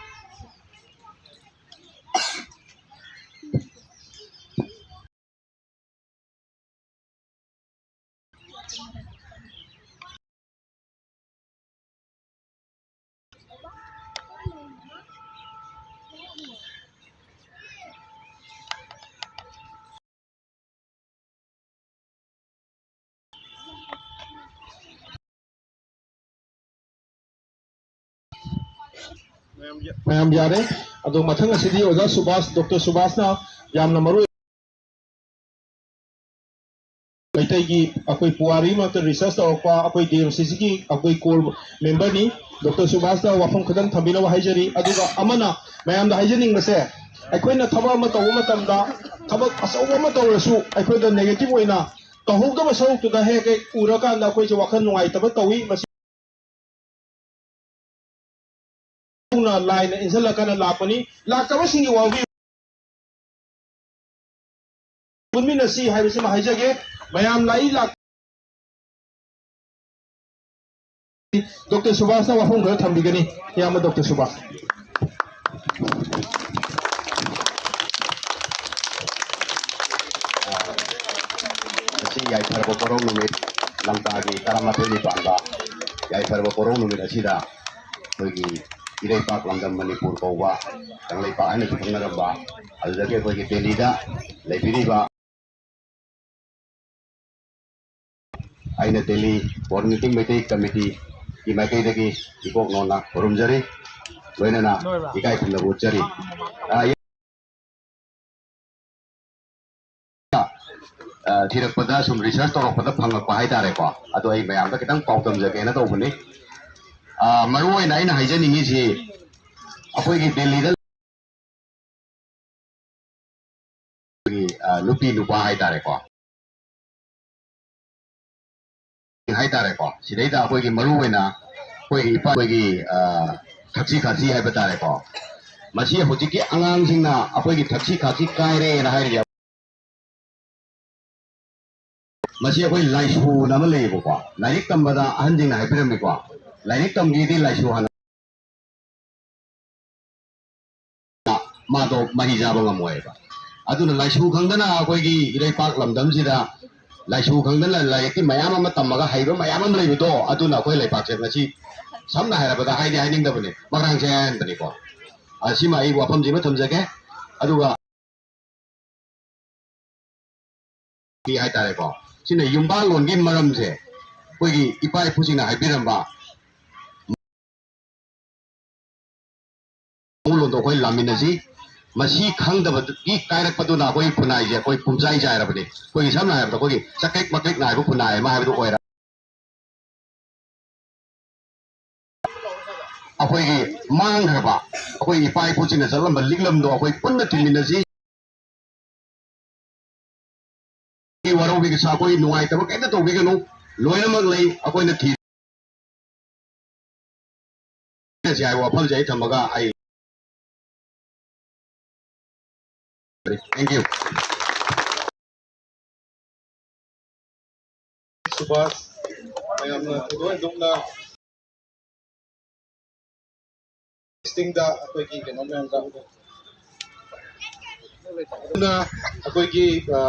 ꯃꯌꯥꯝ ꯌꯥꯔꯦ꯫ ꯑꯗꯣ ꯃꯊꯪ ꯑꯁꯤꯗꯤ ꯑꯣꯖꯥ ꯁꯨꯕꯥꯁ, ꯗꯣꯛꯇꯔ ꯁꯨꯕꯥꯁꯅ ꯌꯥꯝꯅ ꯃꯔꯨ ꯃꯩꯇꯩꯒꯤ ꯑꯩꯈꯣꯏ ꯄꯨꯋꯥꯔꯤ ꯃꯔꯛꯇ research ꯇꯧꯔꯛꯄ ꯑꯩꯈꯣꯏ D M C C ꯒꯤ ꯑꯩꯈꯣꯏ core member ꯅꯤ꯫ ꯗꯣꯛꯇꯔ ꯁꯨꯕꯥꯁꯇ ꯋꯥꯐꯝ ꯈꯤꯇꯪ ꯊꯝꯕꯤꯅꯕ ꯍꯥꯏꯖꯔꯤ꯫ ꯑꯗꯨꯒ ꯑꯃꯅ ꯃꯌꯥꯝꯗ ꯍꯥꯏꯖꯅꯤꯡꯕꯁꯦ, ꯑꯩꯈꯣꯏꯅ ꯊꯕꯛ ꯑꯃ ꯇꯧꯕ ꯃꯇꯝꯗ ꯊꯕꯛ ꯑꯆꯧꯕ ꯑꯃ ꯇꯧꯔꯁꯨ ꯑꯩꯈꯣꯏꯗ negative ꯑꯣꯏꯅ ꯇꯧꯍꯧꯗꯕ ꯁꯔꯨꯛꯇꯨꯗ ꯍꯦꯛ ꯍꯦꯛ ꯎꯔꯀꯥꯟꯗ ꯑꯩꯈꯣꯏꯁꯦ ꯋꯥꯈꯜ ꯅꯨꯡꯉꯥꯏꯇꯕ ꯇꯧꯏ꯫ ꯃꯁꯤ ꯂꯥꯏꯅ ꯏꯟꯁꯤꯜꯂꯀꯥꯟꯗ ꯂꯥꯛꯄꯅꯤ꯫ ꯂꯥꯛꯇꯕꯁꯤꯡꯒꯤ ꯋꯥꯕꯤ ꯄꯨꯟꯃꯤꯟꯅꯁꯤ ꯍꯥꯏꯕꯁꯤꯃ ꯍꯥꯏꯖꯒꯦ꯫ ꯃꯌꯥꯝ ꯂꯥꯛꯏ ꯂꯥꯛ-, ꯗꯣꯛꯇꯔ ꯁꯨꯕꯥꯁꯅ ꯋꯥꯐꯝ ꯈꯔ ꯊꯝꯕꯤꯒꯅꯤ꯫ ꯏꯌꯥꯝꯕ ꯗꯣꯛꯇꯔ ꯁꯨꯕꯥꯁ꯫ ꯉꯁꯤ ꯌꯥꯏꯐꯔꯕ ꯀꯣꯔꯧ ꯅꯨꯃꯤꯠ, ꯂꯝꯇꯥꯒꯤ ꯇꯔꯥꯃꯥꯊꯣꯏꯅꯤ ꯄꯥꯟꯕ ꯌꯥꯏꯐꯔꯕ ꯀꯣꯔꯧ ꯅꯨꯃꯤꯠ ꯑꯁꯤꯗ ꯑꯩꯈꯣꯏꯒꯤ ꯏꯔꯩꯄꯥꯛ ꯂꯝꯗꯝ ꯃꯅꯤꯄꯨꯔ ꯀꯧꯕ ꯀꯪꯂꯩꯄꯥꯛ ꯍꯥꯏꯅꯁꯨ ꯈꯪꯅꯔꯝꯕ, ꯑꯗꯨꯗꯒꯤ ꯑꯩꯈꯣꯏꯒꯤ ꯗꯦꯜꯂꯤꯗ ꯂꯩꯕꯤꯔꯤꯕ ꯑꯩꯅ ꯗꯦꯜꯂꯤ ꯀꯣꯑꯣꯔꯗꯤꯅꯦꯇꯤꯡ ꯃꯩꯇꯩ ꯀꯃꯤꯇꯤꯒꯤ ꯃꯥꯏꯀꯩꯗꯒꯤ ꯏꯀꯣꯛ ꯅꯧꯅ ꯈꯨꯔꯨꯝꯖꯔꯤ, ꯂꯣꯏꯅꯅ ꯏꯀꯥꯏ ꯈꯨꯝꯅꯕ ꯎꯠꯆꯔꯤ꯫ ꯑ, ꯑ, ꯊꯤꯔꯛꯄꯗ, ꯁꯨꯝ ꯔꯤꯁꯔꯁ ꯇꯧꯔꯛꯄꯗ ꯐꯪꯉꯛꯄ ꯍꯥꯏꯇꯥꯔꯦꯀꯣ꯫ ꯑꯗꯣ ꯑꯩ ꯃꯌꯥꯝꯗ ꯈꯤꯇꯪ ꯄꯥꯎꯗꯝꯖꯒꯦꯅ ꯇꯧꯕꯅꯤ꯫ ꯑ, ꯃꯔꯨ ꯑꯣꯏꯅ ꯑꯩꯅ ꯍꯥꯏꯖꯅꯤꯡꯉꯤꯁꯤ, ꯑꯩꯈꯣꯏꯒꯤ ꯗꯦꯜꯂꯤꯗ ꯑꯩꯈꯣꯏꯒꯤ, ꯑ, ꯅꯨꯄꯤ ꯅꯨꯄꯥ ꯍꯥꯏꯇꯥꯔꯦꯀꯣ, ꯍꯥꯏꯇꯥꯔꯦꯀꯣ, ꯁꯤꯗꯩꯗ ꯑꯩꯈꯣꯏꯒꯤ ꯃꯔꯨ ꯑꯣꯏꯅ ꯑꯩꯈꯣꯏꯒꯤ ꯏꯄꯥ, ꯑꯩꯈꯣꯏꯒꯤ, ꯑ, ꯊꯛꯁꯤ ꯈꯥꯁꯤ ꯍꯥꯏꯕ ꯇꯥꯔꯦꯀꯣ, ꯃꯁꯤ ꯍꯧꯖꯤꯛꯀꯤ ꯑꯉꯥꯡꯁꯤꯡꯅ ꯑꯩꯈꯣꯏꯒꯤ ꯊꯛꯁꯤ ꯈꯥꯁꯤ ꯀꯥꯏꯔꯦꯅ ꯍꯥꯏꯔꯤꯕ꯫ ꯃꯁꯤ ꯑꯩꯈꯣꯏ ꯂꯥꯏꯁꯣꯟ ꯑꯃ ꯂꯩꯌꯦꯕꯀꯣ, ꯂꯥꯏꯔꯤꯛ ꯇꯝꯕꯗ ꯑꯍꯟꯁꯤꯡꯅ ꯍꯥꯏꯕꯤꯔꯝꯃꯤꯀꯣ, ꯂꯥꯏꯔꯤꯛ ꯇꯝꯒꯦꯗꯤ ꯂꯥꯏꯁꯣꯟ ꯍꯥꯟꯅ ꯃꯥꯗꯣ ꯃꯍꯩ ꯆꯥꯕ ꯉꯝꯃꯣꯏꯕ꯫ ꯑꯗꯨꯅ ꯂꯥꯏꯁꯨ ꯈꯪꯗꯅ ꯑꯩꯈꯣꯏꯒꯤ ꯏꯔꯩꯄꯥꯛ ꯂꯝꯗꯝꯁꯤꯗ ꯂꯥꯏꯁꯨ ꯈꯪꯗꯅ ꯂꯥꯏꯔꯤꯛꯇꯤ ꯃꯌꯥꯝ ꯑꯃ ꯇꯝꯃꯒ ꯍꯩꯕ ꯃꯌꯥꯝ ꯑꯃ ꯂꯩꯕꯗꯣ, ꯑꯗꯨꯅ ꯑꯩꯈꯣꯏ ꯂꯩꯄꯥꯛꯁꯦ ꯉꯁꯤ, ꯁꯝꯅ ꯍꯥꯏꯔꯕꯗ, ꯍꯥꯏꯗꯤ ꯍꯥꯏꯅꯤꯡꯗꯕꯅꯤ, ꯃꯈꯥꯡ ꯆꯥꯏꯍꯟꯕꯅꯤꯀꯣ꯫ ꯑ, ꯁꯤꯃ ꯑꯩ ꯋꯥꯐꯝꯁꯤꯃ ꯊꯝꯖꯒꯦ꯫ ꯑꯗꯨꯒ ꯄꯤ ꯍꯥꯏꯇꯥꯔꯦꯀꯣ꯫ ꯁꯤꯅ ꯌꯨꯝꯕꯥꯜꯂꯣꯟꯒꯤ ꯃꯔꯝꯁꯦ ꯑꯩꯈꯣꯏꯒꯤ ꯏꯄꯥ ꯏꯄꯨꯁꯤꯡꯅ ꯍꯥꯏꯕꯤꯔꯝꯕ ꯃꯑꯣꯡꯂꯣꯟꯗꯣ ꯑꯩꯈꯣꯏ ꯂꯥꯝꯃꯤꯟꯅꯁꯤ꯫ ꯃꯁꯤ ꯈꯪꯗꯕꯗꯒꯤ ꯀꯥꯏꯔꯛꯄꯗꯨꯅ ꯑꯩꯈꯣꯏꯒꯤ ꯈꯨꯟꯅꯥꯏꯁꯦ ꯑꯩꯈꯣꯏ ꯄꯨꯝꯆꯥꯏ ꯆꯥꯏꯔꯕꯅꯤ꯫ ꯑꯩꯈꯣꯏꯒꯤ ꯁꯝꯅ ꯍꯥꯏꯔꯕꯗ ꯑꯩꯈꯣꯏꯒꯤ ꯆꯀ꯭ꯔꯤꯛ ꯃꯀ꯭ꯔꯤꯛ ꯅꯥꯏꯕ ꯈꯨꯟꯅꯥꯏ ꯑꯃ ꯍꯥꯏꯕꯗꯨ ꯑꯣꯏꯔꯦ꯫ ꯑꯩꯈꯣꯏꯒꯤ ꯃꯥꯡꯈ꯭ꯔꯕ ꯑꯩꯈꯣꯏ ꯏꯄꯥ ꯏꯄꯨꯁꯤꯡꯅ ꯆꯠꯂꯝꯕ ꯂꯤꯛꯂꯝꯗꯣ ꯑꯩꯈꯣꯏ ꯄꯨꯟꯅ ꯊꯤꯃꯤꯟꯅꯁꯤ꯫ ꯋꯥꯔꯧꯕꯤꯒꯁꯨ ꯑꯩꯈꯣꯏ ꯅꯨꯡꯉꯥꯏꯇꯕ ꯀꯩꯝꯇ ꯇꯧꯕꯤꯒꯅꯨ, ꯂꯣꯏꯅꯃꯛ ꯂꯩ, ꯑꯩꯈꯣꯏꯅ ꯊꯤ ꯍꯥꯏꯕ ꯋꯥꯐꯝꯁꯦ ꯑꯩ ꯊꯝꯃꯒ ꯑꯩ, thank you꯫ ꯁꯨꯕꯥꯁ, ꯃꯌꯥꯝꯅ ꯊꯣꯏꯗꯣꯛ ꯍꯦꯟꯗꯣꯛꯅ ꯂꯤꯁꯇꯤꯡꯗ ꯑꯩꯈꯣꯏꯒꯤ ꯀꯩꯅꯣ ꯃꯌꯥꯝꯗ ꯑꯗꯨꯅ ꯑꯩꯈꯣꯏꯒꯤ, ꯑ,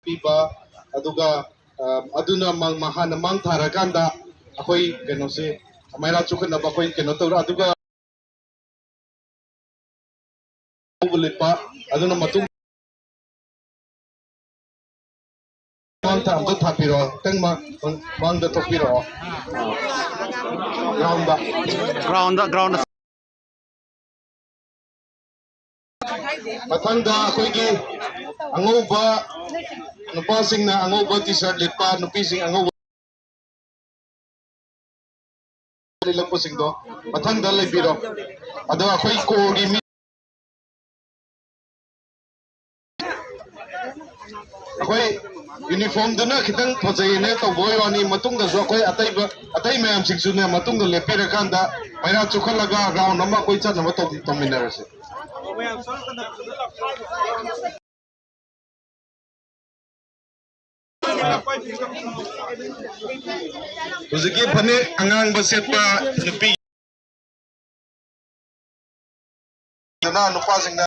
ꯄꯤꯕ, ꯑꯗꯨꯒ, ꯑ, ꯑꯗꯨꯅ ꯃꯥꯡ-, ꯍꯥꯟꯅ ꯃꯥꯡ ꯊꯥꯔꯀꯥꯟꯗ ꯑꯩꯈꯣꯏ ꯀꯩꯅꯣꯁꯦ ꯃꯩꯔꯥ ꯆꯨꯈꯠꯅꯕ ꯑꯩꯈꯣꯏ ꯀꯩꯅꯣ ꯇꯧꯔ, ꯑꯗꯨꯒ ꯂꯤꯠꯄ, ꯑꯗꯨꯅ ꯃꯇꯨꯡ ꯃꯃꯥꯡꯗ ꯑꯝꯇ ꯊꯥꯕꯤꯔꯛꯑꯣ, ꯈꯤꯇꯪ ꯃꯥꯡ-, ꯃꯥꯡꯗ ꯊꯣꯛꯄꯤꯔꯛꯑꯣ꯫ ꯒ꯭ꯔꯥꯎꯟꯗ꯫ Ground, ground. ꯃꯊꯪꯗ ꯑꯩꯈꯣꯏꯒꯤ ꯑꯉꯧꯕ, ꯅꯨꯄꯥꯁꯤꯡꯅ ꯑꯉꯧꯕ ꯇꯤ ꯁꯥꯔꯠ ꯂꯤꯠꯄ, ꯅꯨꯄꯤꯁꯤꯡ ꯑꯉꯧꯕ ꯂꯤꯠꯂꯛꯄꯁꯤꯡꯗꯣ ꯃꯊꯪꯗ ꯂꯩꯕꯤꯔꯣ꯫ ꯑꯗꯣ ꯑꯩꯈꯣꯏ ꯀꯣꯔꯒꯤ ꯃꯤ, ꯑꯩꯈꯣꯏ ꯌꯨꯅꯤꯐꯣꯔꯝꯗꯨꯅ ꯈꯤꯇꯪ ꯐꯖꯩꯌꯦꯅ ꯇꯧꯕ ꯑꯣꯏ ꯋꯥꯅꯤ, ꯃꯇꯨꯡꯗꯁꯨ ꯑꯩꯈꯣꯏ ꯑꯇꯩꯕ, ꯑꯇꯩ ꯃꯌꯥꯝꯁꯤꯡꯁꯨꯅꯦ ꯃꯇꯨꯡꯗ ꯂꯦꯞꯄꯤꯔꯀꯥꯟꯗ ꯃꯩꯔꯥ ꯆꯨꯈꯠꯂꯒ ꯔꯥꯎꯟ ꯑꯃ ꯑꯩꯈꯣꯏ ꯆꯠꯅꯕ ꯇꯧ-, ꯇꯧꯃꯤꯟꯅꯔꯁꯦ꯫ ꯍꯧꯖꯤꯛꯀꯤ ꯐꯅꯦꯛ ꯑꯉꯥꯡꯕ ꯁꯦꯠꯄ ꯅꯨꯄꯤ, ꯅꯨꯄꯥꯁꯤꯡꯅ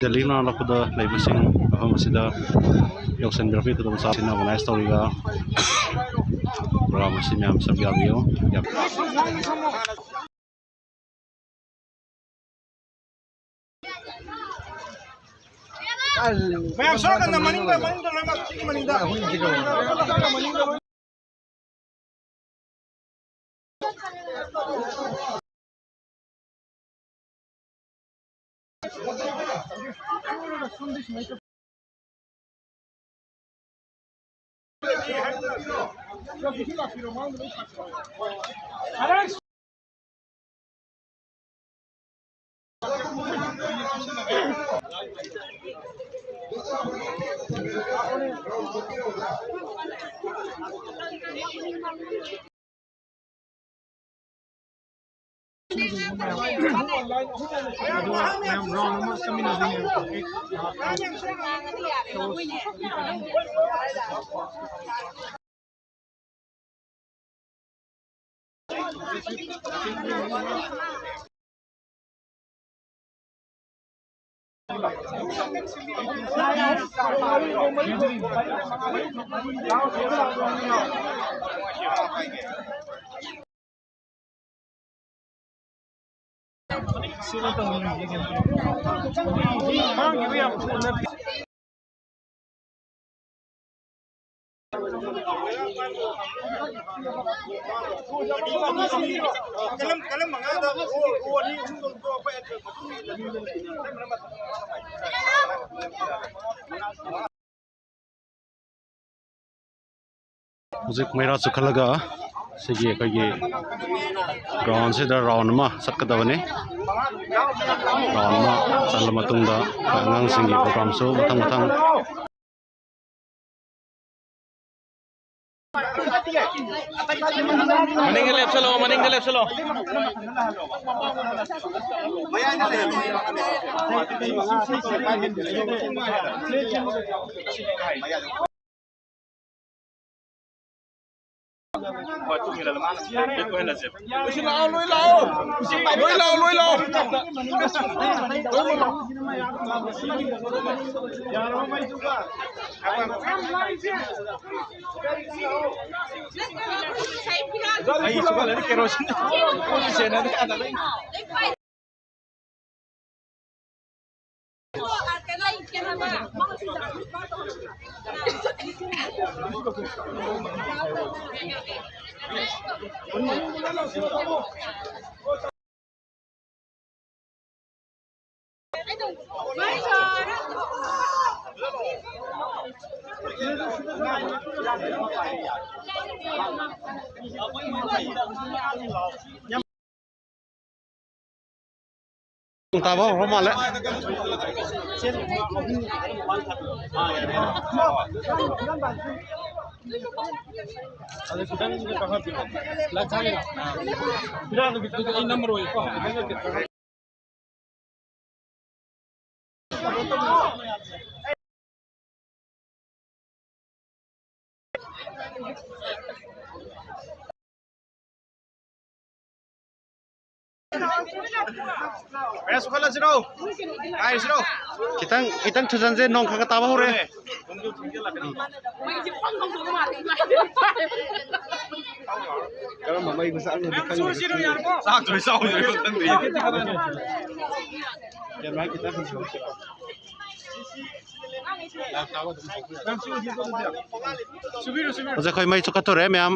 ꯗꯦꯜꯂꯤ ꯂꯥꯛꯄꯗ ꯂꯩꯕꯁꯤꯡ ꯃꯐꯝ ꯑꯁꯤꯗ ꯌꯧꯁꯤꯟꯕꯤꯔꯛꯄꯒꯤ ꯈꯨꯗꯣꯡꯆꯥꯕ ꯑꯣꯔꯒꯅꯥꯏꯖ ꯇꯧꯔꯤꯕ ꯄ꯭ꯔꯣꯒ꯭ꯔꯥꯝ ꯑꯁꯤ ꯃꯌꯥꯝ ꯁꯔꯨꯛ ꯌꯥꯕꯤꯌꯨ꯫ ꯌꯥꯝ ꯃꯌꯥꯝ ꯁꯣꯝ ꯅꯥꯀꯟꯗ ꯃꯅꯤꯡꯗ, ꯃꯅꯤꯡꯗ ꯂꯣꯏꯅꯃꯛ, ꯁꯤꯒꯤ ꯃꯅꯤꯡꯗ꯫ ꯍꯧꯖꯤꯛ ꯃꯩꯔꯥ ꯆꯨꯈꯠꯂꯒ ꯁꯤꯒꯤ ꯑꯩꯈꯣꯏꯒꯤ ground ꯁꯤꯗ round ꯑꯃ ꯆꯠꯀꯗꯕꯅꯤ꯫ Round ꯑꯃ ꯆꯠꯂ ꯃꯇꯨꯡꯗ ꯑꯉꯥꯡꯁꯤꯡꯒꯤ program ꯁꯨ ꯃꯊꯪ ꯃꯊꯪ ꯃꯅꯤꯡꯗ ꯂꯦꯞꯁꯜꯂꯣ, ꯃꯅꯤꯡꯗ ꯂꯦꯞꯁꯜꯂꯣ꯫ ꯂꯣꯏ ꯂꯥꯛꯑꯣ, ꯂꯣꯏ ꯂꯥꯛꯑꯣ, ꯂꯣꯏ ꯂꯥꯛꯑꯣ꯫ ꯑꯩ ꯁꯨꯀꯜꯂꯗꯤ ꯀꯦꯔꯣꯁꯤꯟ ꯁꯦꯟꯅꯗꯦ ꯑꯗ ꯂꯩ꯫ ꯇꯥꯕ ꯍꯧꯔ ꯃꯥꯜꯂꯦ꯫ ꯑꯗꯨ ꯈꯤꯇꯪ ꯀꯥꯈꯠꯄꯤꯔꯣ꯫ ꯐꯤꯔꯥꯜꯗꯣ ꯈꯤꯇꯪ ꯑꯩ ꯅꯝꯃꯔꯣꯏꯀꯣ꯫ ꯃꯌꯥꯝꯁꯨ ꯈꯜꯂꯁꯤꯔꯣ? ꯉꯥꯏꯔꯁꯤꯔꯣ? ꯈꯤꯇꯪ, ꯈꯤꯇꯪ ꯊꯨꯖꯟꯁꯦ, ꯅꯣꯡ ꯈꯔ ꯈꯔ ꯇꯥꯕ ꯍꯧꯔꯦ꯫ ꯀꯔꯝꯕ ꯃꯩ ꯈꯨꯆꯥꯛꯅꯣꯗꯤ ꯈꯪꯗ꯭ꯔꯦ꯫ ꯆꯥꯛꯇꯨꯗꯤ ꯆꯥꯎꯗ꯭ꯔꯦ, ꯈꯪꯗ꯭ꯔꯦ꯫ ꯀꯦꯃꯦꯔꯥ ꯈꯤꯇꯪ ꯍꯟꯖꯤꯜꯂꯣ꯫ ꯍꯧꯖꯤꯛ ꯑꯩꯈꯣꯏ ꯃꯩꯁꯨ ꯀꯠꯇꯣꯔꯦ ꯃꯌꯥꯝ꯫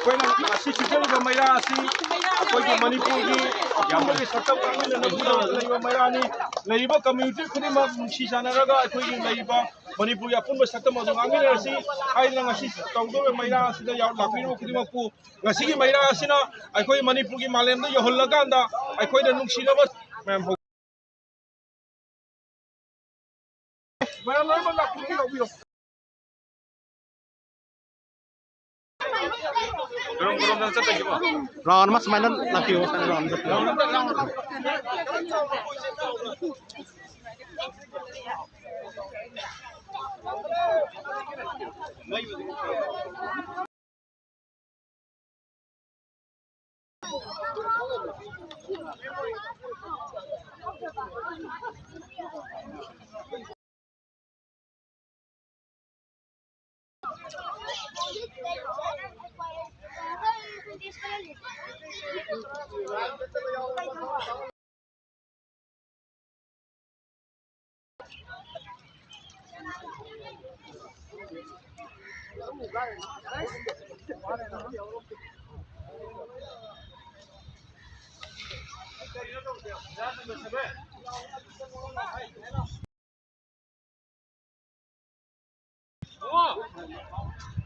ꯑꯩꯈꯣꯏꯅ ꯉꯁꯤ ꯁꯤꯖꯔꯤꯕ ꯃꯩꯔꯥ ꯑꯁꯤ ꯑꯩꯈꯣꯏꯒꯤ ꯃꯅꯤꯄꯨꯔꯒꯤ ꯑꯄꯨꯟꯕꯒꯤ ꯁꯛꯇꯝ ꯉꯥꯛꯃꯤꯟꯅꯅꯕ ꯂꯩꯕ ꯃꯩꯔꯥꯅꯤ꯫ ꯂꯩꯔꯤꯕ ꯀꯝꯃ꯭ꯌꯨꯅꯤꯇꯤ ꯈꯨꯗꯤꯡꯃꯛ ꯅꯨꯡꯁꯤ ꯆꯥꯟꯅꯔꯒ ꯑꯩꯈꯣꯏꯒꯤ ꯂꯩꯔꯤꯕ ꯃꯅꯤꯄꯨꯔꯒꯤ ꯑꯄꯨꯟꯕ ꯁꯛꯇꯝ ꯑꯗꯨ ꯉꯥꯛꯃꯤꯟꯅꯔꯁꯤ ꯍꯥꯏꯗꯅ ꯉꯁꯤ ꯇꯧꯗꯧꯔꯤꯕ ꯃꯩꯔꯥ ꯑꯁꯤꯗ ꯌꯥꯎ-, ꯂꯥꯛꯄꯤꯔꯤꯕ ꯈꯨꯗꯤꯡꯃꯛꯄꯨ ꯉꯁꯤꯒꯤ ꯃꯩꯔꯥ ꯑꯁꯤꯅ ꯑꯩꯈꯣꯏ ꯃꯅꯤꯄꯨꯔꯒꯤ ꯃꯥꯂꯦꯝꯗ ꯌꯧꯍꯜꯂꯀꯥꯟꯗ ꯑꯩꯈꯣꯏꯗ ꯅꯨꯡꯁꯤꯅꯕ ꯃꯌꯥꯝ ꯍꯧ-, ꯃꯌꯥꯝ ꯂꯣꯏꯅꯃꯛ ꯂꯥꯛꯄꯤꯌꯨ, ꯂꯥꯛꯄꯤꯌꯨ꯫ ꯔꯥꯎꯟ ꯑꯃ ꯁꯨꯃꯥꯏꯅ ꯂꯥꯛꯄꯤꯌꯨ, ꯔꯥꯎꯟ ꯑꯃ ꯆꯠꯄꯤꯌꯨ꯫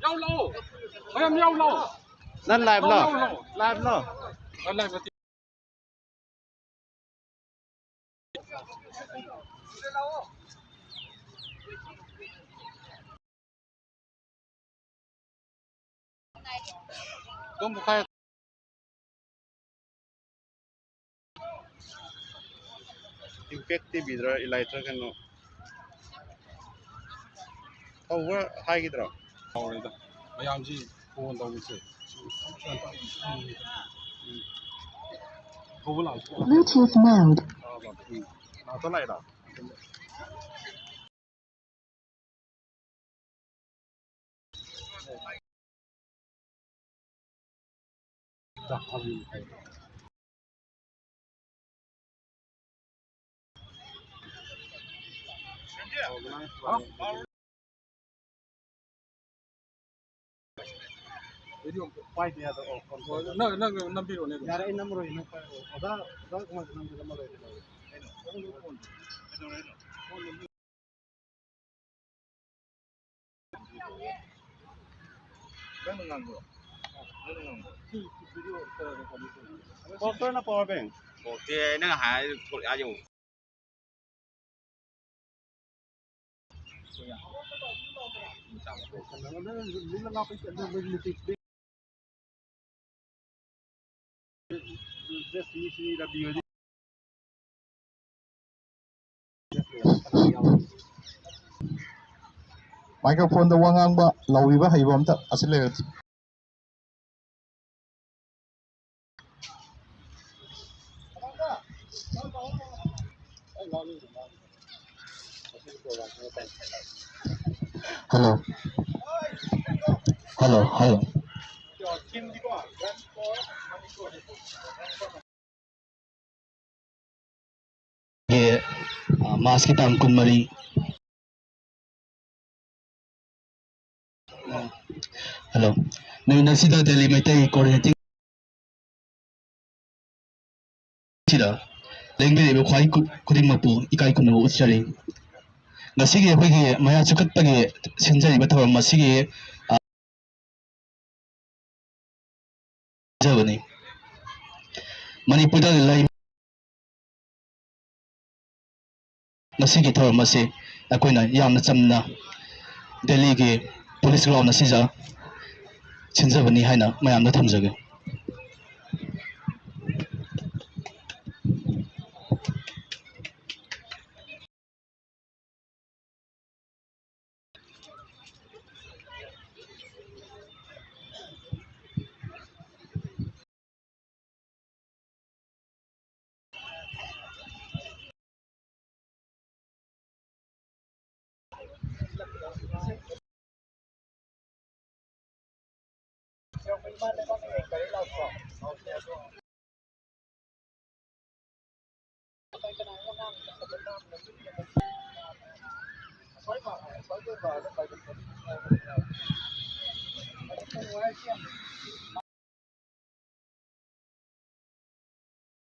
ꯌꯥꯎ ꯂꯥꯛꯑꯣ꯫ ꯃꯌꯥꯝ ꯌꯥꯎ ꯂꯥꯛꯑꯣ꯫ ꯅꯪ ꯂꯥꯏꯚ ꯂꯣ? ꯂꯥꯛꯑꯣ, ꯂꯥꯛꯑꯣ꯫ ꯂꯥꯏꯚ ꯂꯣ? ꯑ, ꯂꯥꯏꯚ ꯅꯠꯇꯦ꯫ ꯑꯗꯨꯝ ꯄꯣꯛꯈꯥꯏ꯫ ꯏꯝꯄꯦꯛ ꯇꯤꯚꯤꯗꯔ ꯏꯂꯥꯏꯇ꯭ꯔ ꯀꯩꯅꯣ ꯇꯧꯕ ꯍꯥꯏꯈꯤꯗ꯭ꯔꯣ? ꯇꯧꯔꯦꯗ꯫ ꯃꯌꯥꯝꯁꯤ ꯐꯣꯟ ꯇꯧꯕꯁꯦ꯫ ꯎꯝ꯫ ꯊꯧꯕ ꯂꯥꯛꯑꯁꯨ Bluetooth mode. ꯎꯝ꯫ ꯂꯥꯛꯇ ꯂꯥꯛꯏꯔꯣ? ꯅꯪ, ꯅꯪ ꯅꯝꯕꯤꯔꯣꯅꯦ ꯑꯗꯨꯝ꯫ ꯌꯥꯔꯦ, ꯑꯩ ꯅꯝꯃꯔꯣꯏ, ꯅꯪ ꯄꯥꯏꯔꯛꯑꯣ꯫ ꯑꯣꯖꯥ, ꯑꯣꯖꯥ ꯀꯃꯥꯏꯅ ꯅꯪꯁꯨ ꯅꯝꯃ ꯂꯣꯏꯔꯦ ꯀꯩꯗꯧꯔꯒꯦ? ꯅꯪꯅ ꯉꯥꯡꯕ꯭ꯔꯣ? ꯅꯪꯅ ꯉꯥꯡꯕ꯭ꯔꯣ? ꯄꯣꯁꯇꯔꯅ ꯄꯋꯥꯔ ꯕꯦꯡ꯫ ꯄꯣꯔꯛꯇꯦ, ꯅꯪ ꯍꯥꯏ ꯊꯣꯛꯂꯛꯑꯦ ꯍꯥꯏꯌꯣ꯫ ꯃꯥꯏꯀ꯭ꯔꯣꯐꯣꯟꯗ ꯋꯥ ꯉꯥꯡꯕ ꯂꯥꯎꯕꯤꯕ ꯍꯩꯕ ꯑꯝꯇ ꯑꯁꯤ ꯂꯩꯔꯗꯤ꯫ Hello. Hello, hello. ꯒꯤ, ꯑ, ꯃꯥꯔꯁꯀꯤ ꯇꯥꯡ ꯀꯨꯟꯃꯔꯤ꯫ ꯍꯜꯂꯣ꯫ ꯅꯨꯃꯤꯠ ꯑꯁꯤꯗ ꯗꯦꯜꯂꯤ ꯃꯩꯇꯩ ꯀꯣꯑꯣꯔꯗꯤꯅꯦꯇꯤꯡ ꯁꯤꯗ ꯂꯦꯡꯕꯤꯔꯤꯕ ꯈ꯭ꯋꯥꯏ ꯈꯨ-, ꯈꯨꯗꯤꯡꯃꯛꯄꯨ ꯏꯀꯥꯏ ꯈꯨꯝꯅꯕ ꯎꯠꯆꯔꯤ꯫ ꯉꯁꯤꯒꯤ ꯑꯩꯈꯣꯏꯒꯤ ꯃꯌꯥ ꯆꯨꯈꯠꯄꯒꯤ ꯁꯤꯟꯖꯔꯤꯕ ꯊꯧꯔꯝ ꯑꯁꯤꯒꯤ, ꯑ, ꯖꯕꯅꯤ꯫ ꯃꯅꯤꯄꯨꯔꯗ ꯂꯩ-, ꯉꯁꯤꯒꯤ ꯊꯧꯔꯝ ꯑꯁꯤ ꯑꯩꯈꯣꯏꯅ ꯌꯥꯝꯅ ꯆꯝꯅ ꯗꯦꯜꯂꯤꯒꯤ ꯄꯨꯂꯤꯁ ꯒ꯭ꯔꯥꯎꯟ ꯑꯁꯤꯗ ꯁꯤꯟꯖꯕꯅꯤ ꯍꯥꯏꯅ ꯃꯌꯥꯝꯗ ꯊꯝꯖꯒꯦ꯫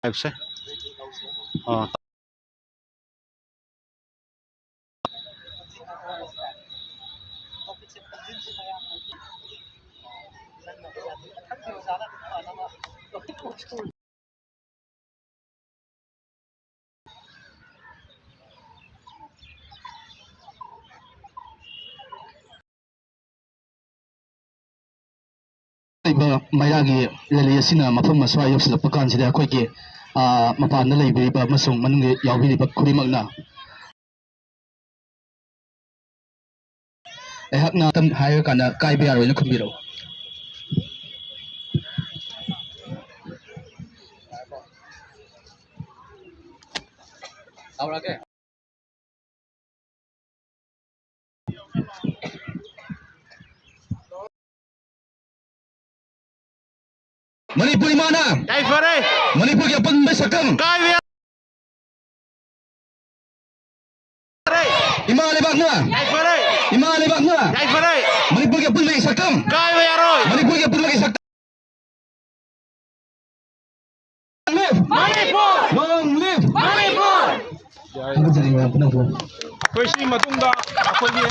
ꯍꯥꯏꯕꯁꯦ꯫ ꯑꯥ꯫ ꯂꯩꯕ ꯃꯩꯔꯥꯒꯤ ꯔꯦꯂꯤ ꯑꯁꯤꯅ ꯃꯐꯝ ꯑꯁ꯭ꯋꯥꯏ ꯌꯧꯁꯤꯜꯂꯛꯄ ꯀꯥꯟꯁꯤꯗ ꯑꯩꯈꯣꯏꯒꯤ, ꯑ, ꯃꯄꯥꯟꯗ ꯂꯩꯕꯤꯔꯤꯕ ꯑꯃꯁꯨꯡ ꯃꯅꯨꯡꯗ ꯌꯥꯎꯕꯤꯔꯤꯕ ꯈꯨꯗꯤꯡꯃꯛꯅ ꯑꯩꯍꯥꯛꯅ ꯇꯝ-, ꯍꯥꯏꯔꯀꯥꯟꯗ ꯀꯥꯏꯕ ꯌꯥꯔꯣꯏꯅ ꯈꯨꯝꯕꯤꯔꯛꯎ꯫ ꯇꯧꯔꯒꯦ꯫ ꯃꯅꯤꯄꯨꯔ ꯏꯃꯥꯅ ꯌꯥꯏꯐꯔꯦ꯫ ꯃꯅꯤꯄꯨꯔꯒꯤ ꯑꯄꯨꯟꯕ ꯁꯛꯇꯝ ꯀꯥꯏꯕ ꯌꯥꯔꯦ꯫ ꯏꯃꯥ ꯂꯩꯕꯥꯛꯅ ꯌꯥꯏꯐꯔꯦ꯫ ꯏꯃꯥ ꯂꯩꯕꯥꯛꯅ ꯌꯥꯏꯐꯔꯦ꯫ ꯃꯅꯤꯄꯨꯔꯒꯤ ꯑꯄꯨꯟꯕꯒꯤ ꯁꯛꯇꯝ ꯀꯥꯏꯕ ꯌꯥꯔꯣꯏ꯫ ꯃꯅꯤꯄꯨꯔꯒꯤ ꯑꯄꯨꯟꯕꯒꯤ ꯁꯛꯇꯝ Manipur! Long live! Manipur! ꯊꯥꯒꯠꯆꯔꯤ ꯃꯌꯥꯝ ꯄꯨꯝꯅꯃꯛꯄꯨ꯫ ꯑꯩꯈꯣꯏ ꯁꯤ ꯃꯇꯨꯡꯗ ꯑꯩꯈꯣꯏꯒꯤ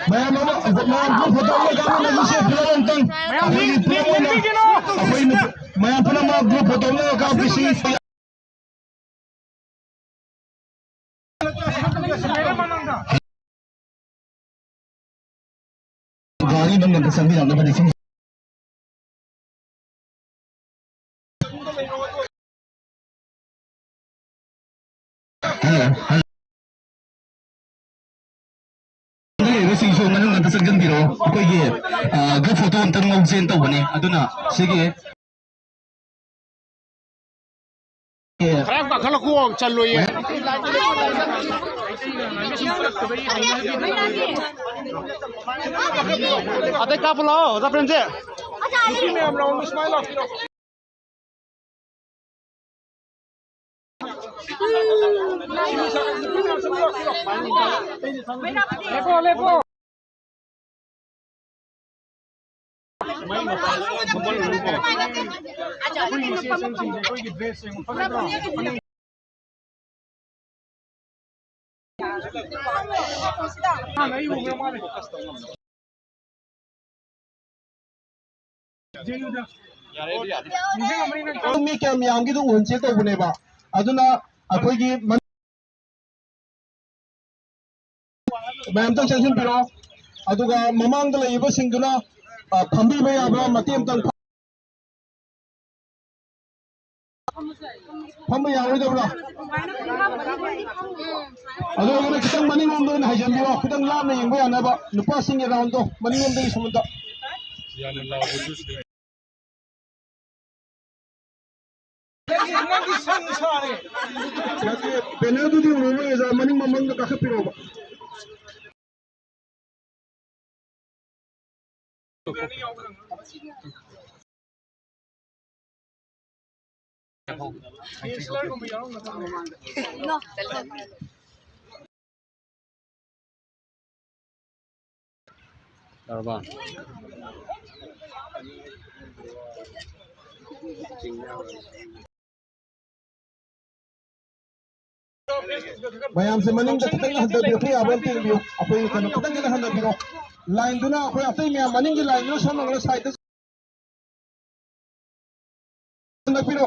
ꯃꯌꯥꯝ ꯑꯃ, ꯃꯌꯥꯝ group photo ꯑꯃ ꯀꯥꯞꯃꯤꯟꯅꯁꯤ, ꯁꯦ, ꯐꯤꯂꯝ ꯑꯝꯇꯪ꯫ ꯑꯩꯈꯣꯏꯒꯤ ꯐꯤꯂꯝ ꯑꯣꯏꯅ ꯑꯩꯈꯣꯏ ꯃꯌꯥꯝ ꯄꯨꯝꯅꯃꯛ group photo ꯑꯃ ꯀꯥꯞꯈꯤꯁꯤ꯫ ꯒꯥꯔꯤ ꯃꯅꯨꯡꯗ ꯆꯪꯕꯤꯔꯛꯅꯕ ꯅꯤꯡꯁꯤꯡ-, ꯍꯜꯂꯣ, ꯍꯜꯂꯣ꯫ ꯂꯩꯔꯤꯕꯁꯤꯡꯁꯨ ꯃꯅꯨꯡ ꯑꯝꯇ ꯆꯪꯁꯤꯟꯕꯤꯔꯛꯑꯣ꯫ ꯑꯩꯈꯣꯏꯒꯤ, ꯑ, group photo ꯑꯝꯇꯪ ꯂꯧꯁꯦꯅ ꯇꯧꯕꯅꯤ꯫ ꯑꯗꯨꯅ ꯁꯤꯒꯤ ꯈꯔ ꯌꯥꯝ ꯀꯥꯈꯠꯂꯛꯈꯣ, ꯆꯜꯂꯣꯏꯌꯦ꯫ ꯑꯇꯩ ꯀꯥꯞꯄ ꯂꯥꯛꯑꯣ, ꯑꯣꯖꯥ ꯄ꯭ꯔꯦꯝꯖꯤꯠ꯫ ꯅꯨꯄꯤ ꯃꯌꯥꯝ ꯂꯥꯛꯑꯣ, ꯁꯨꯃꯥꯏꯅ ꯂꯥꯛꯄꯤꯔꯣ꯫ ꯂꯦꯞꯄꯣ, ꯂꯦꯞꯄꯣ꯫ ꯃꯤ ꯀꯌꯥꯝ ꯌꯥꯝꯒꯦꯗꯣ ꯎꯍꯟꯁꯦ ꯇꯧꯕꯅꯦꯕ꯫ ꯑꯗꯨꯅ ꯑꯩꯈꯣꯏꯒꯤ ꯃꯌꯥꯝꯇꯪ ꯆꯪꯁꯤꯟꯕꯤꯔꯣ꯫ ꯑꯗꯨꯒ ꯃꯃꯥꯡꯗ ꯂꯩꯔꯤꯕꯁꯤꯡꯗꯨꯅ, ꯑ, ꯐꯝꯕꯤꯕ ꯌꯥꯕ꯭ꯔꯥ? ꯃꯇꯦꯛ ꯑꯃꯇꯪ ꯐꯝꯕ ꯌꯥꯔꯣꯏꯗꯕ꯭ꯔꯥ? ꯑꯗꯨ ꯑꯣꯏꯔꯒꯅ ꯈꯤꯇꯪ ꯃꯅꯤꯡꯂꯣꯝꯗ ꯑꯣꯏꯅ ꯍꯥꯏꯖꯟꯕꯤꯔꯣ, ꯈꯤꯇꯪ ꯂꯥꯞꯅ ꯌꯦꯡꯕ ꯌꯥꯅꯕ꯫ ꯅꯨꯄꯥꯁꯤꯡꯒꯤ round ꯗꯣ ꯃꯅꯤꯡꯂꯣꯝꯗꯒꯤ ꯁꯣꯝꯗ꯫ ꯅꯪꯒꯤ ꯁꯪ ꯁꯥꯔꯦ꯫ ꯅꯪꯒꯤ banner ꯗꯨꯗꯤ ꯎꯔꯔꯣꯏ, ꯑꯣꯖꯥ, ꯃꯅꯤꯡ ꯃꯃꯥꯡꯗ ꯀꯥꯈꯠꯄꯤꯔꯛꯑꯣꯕ꯫ ꯌꯥꯔꯕ? ꯃꯌꯥꯝꯁꯦ ꯃꯅꯤꯡꯗ ꯈꯤꯇꯪ ꯍꯟꯊꯕꯤꯔꯛꯄ ꯌꯥꯕ ꯑꯝꯇ ꯌꯦꯡꯕꯤꯌꯨ꯫ ꯑꯩꯈꯣꯏ ꯀꯩꯅꯣ ꯈꯤꯇꯪ ꯈꯤꯇꯪ ꯍꯟꯊꯕꯤꯔꯣ꯫ ꯂꯥꯏꯟꯗꯨꯅ ꯑꯩꯈꯣꯏ ꯑꯇꯩ ꯃꯌꯥꯝ ꯃꯅꯤꯡꯒꯤ ꯂꯥꯏꯟꯗꯨꯅ ꯁꯣꯝ ꯅꯥꯀꯟꯗ ꯁꯥꯏꯗꯇ ꯍꯟꯗꯛꯄꯤꯔꯣ꯫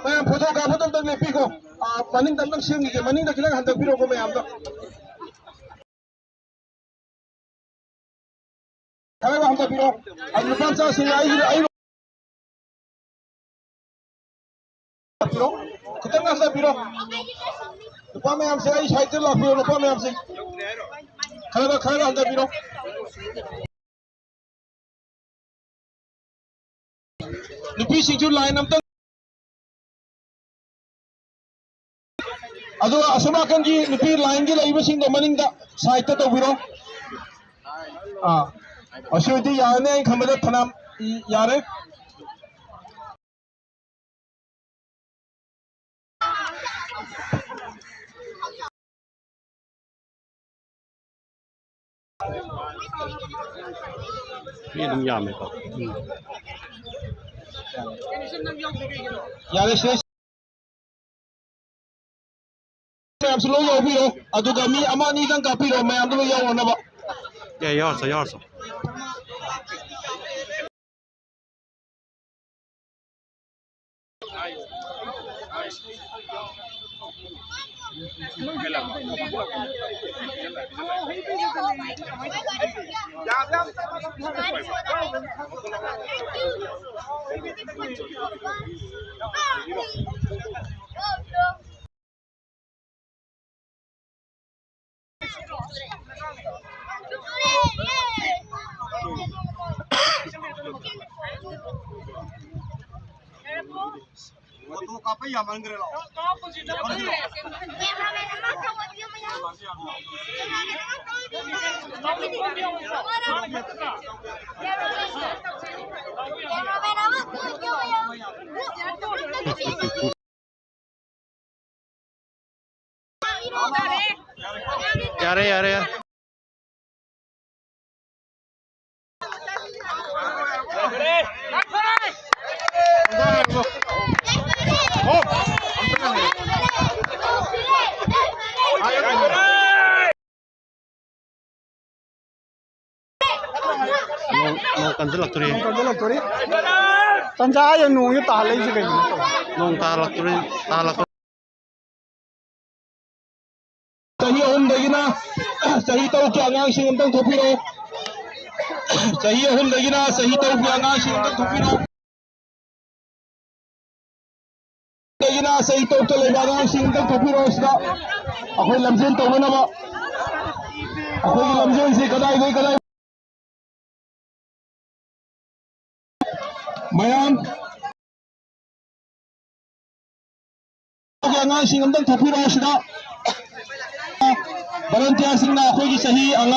ꯃꯌꯥꯝ ꯐꯣꯇꯣ ꯀꯥꯞꯄꯗꯣ ꯑꯝꯇꯪ ꯂꯦꯞꯄꯤꯀꯣ꯫ ꯑꯥ, ꯃꯅꯤꯡꯗ ꯑꯝꯇꯪ ꯁꯦꯝꯈꯤꯒꯦ, ꯃꯅꯤꯡꯗ ꯈꯤꯇꯪ ꯍꯟꯗꯛꯄꯤꯔꯣꯀꯣ ꯃꯌꯥꯝꯗꯣ꯫ ꯈꯔꯒ ꯍꯟꯗꯛꯄꯤꯔꯣ꯫ ꯑꯩ ꯅꯨꯄꯥ ꯃꯆꯥꯁꯤꯡ ꯑꯩꯒꯤ, ꯑꯩ ꯈꯤꯇꯪ ꯍꯟꯗꯛꯄꯤꯔꯣ꯫ ꯅꯨꯄꯥ ꯃꯌꯥꯝꯁꯦ ꯑꯩ ꯁꯥꯏꯗꯇ ꯂꯥꯛꯄꯤꯔꯣ, ꯅꯨꯄꯥ ꯃꯌꯥꯝꯁꯦ꯫ ꯈꯔꯒ, ꯈꯔꯒ ꯍꯟꯗꯛꯄꯤꯔꯣ꯫ ꯅꯨꯄꯤꯁꯤꯡꯁꯨ ꯂꯥꯏꯟ ꯑꯝꯇꯪ, ꯑꯗꯨꯒ ꯑꯁꯣꯝ ꯅꯥꯀꯟꯒꯤ ꯅꯨꯄꯤ ꯂꯥꯏꯟꯒꯤ ꯂꯩꯕꯁꯤꯡꯗꯣ ꯃꯅꯤꯡꯗ ꯁꯥꯏꯗꯇ ꯇꯧꯕꯤꯔꯣ꯫ ꯑꯥ, ꯑꯁꯤ ꯑꯣꯏꯗꯤ ꯌꯥꯔꯅꯤ, ꯑꯩ ꯈꯟꯕꯗ ꯐꯅꯌꯥꯝ ꯌꯥꯔꯦ꯫ ꯃꯤ ꯑꯗꯨꯝ ꯌꯥꯝꯃꯦꯀꯣ꯫ ꯎꯝ꯫ ꯌꯥꯔꯦ, ꯁꯦ꯫ ꯃꯌꯥꯝꯁꯨ ꯂꯣꯏ ꯌꯥꯎꯕꯤꯔꯣ, ꯑꯗꯨꯒ ꯃꯤ ꯑꯃ ꯑꯅꯤꯗꯪ ꯀꯥꯞꯄꯤꯔꯣ, ꯃꯌꯥꯝꯗꯣ ꯂꯣꯏ ꯌꯥꯎꯔꯅꯕ꯫ ꯑꯦ, ꯌꯥꯎꯔꯁꯣ, ꯌꯥꯎꯔꯁꯣ꯫ ꯐꯣꯇꯣ ꯀꯥꯞꯄ ꯌꯥꯝꯃꯟꯈ꯭ꯔꯦ, ꯂꯥꯛꯑꯣ꯫ ꯌꯥꯔꯦ, ꯌꯥꯔꯦ, ꯌꯥꯔꯦ꯫ ꯅꯣꯡ, ꯅꯣꯡ ꯀꯟꯁꯤꯜꯂꯛꯇꯣꯔꯤ꯫ ꯅꯣꯡ ꯀꯟꯁꯤꯜꯂꯛꯇꯣꯔꯤ꯫ ꯇꯟꯖꯥ ꯍꯥꯏꯔ ꯅꯣꯡꯁꯦ ꯇꯥꯍꯜꯂꯛꯏꯁꯦ ꯀꯩꯒꯤꯅꯣ? ꯅꯣꯡ ꯇꯥꯔꯛꯇꯣꯔꯤ, ꯇꯥꯔꯛꯇꯣꯔꯤ꯫ ꯆꯍꯤ ꯑꯍꯨꯝꯗꯒꯤꯅ ꯆꯍꯤ ꯇꯔꯨꯛꯀꯤ ꯑꯉꯥꯡꯁꯤꯡ ꯑꯝꯇꯪ ꯊꯣꯛꯄꯤꯔꯛꯑꯣ꯫ ꯆꯍꯤ ꯑꯍꯨꯝꯗꯒꯤꯅ ꯆꯍꯤ ꯇꯔꯨꯛꯀꯤ ꯑꯉꯥꯡꯁꯤꯡ ꯑꯝꯇꯪ ꯊꯣꯛꯄꯤꯔꯛꯑꯣ꯫ ꯑꯍꯨꯝꯗꯒꯤꯅ ꯆꯍꯤ ꯇꯔꯨꯛꯇ ꯂꯩꯕ ꯑꯉꯥꯡꯁꯤꯡ ꯑꯝꯇꯪ ꯊꯣꯛꯄꯤꯔꯛꯑꯣ ꯁꯤꯗ꯫ ꯑꯩꯈꯣꯏ ꯂꯝꯖꯦꯟ ꯇꯧꯅꯅꯕ꯫ ꯑꯩꯈꯣꯏꯒꯤ ꯂꯝꯖꯦꯟꯁꯤ ꯀꯗꯥꯏꯗꯒꯤ ꯀꯗꯥꯏ ꯃꯌꯥꯝ ꯑꯉꯥꯡꯁꯤꯡ ꯑꯝꯇꯪ ꯊꯣꯛꯄꯤꯔꯛꯑꯣ ꯁꯤꯗ꯫ ꯚꯣꯂꯨꯟꯇꯤꯌꯥꯔꯁꯤꯡꯅ ꯑꯩꯈꯣꯏꯒꯤ ꯆꯍꯤ ꯑꯉꯥꯡ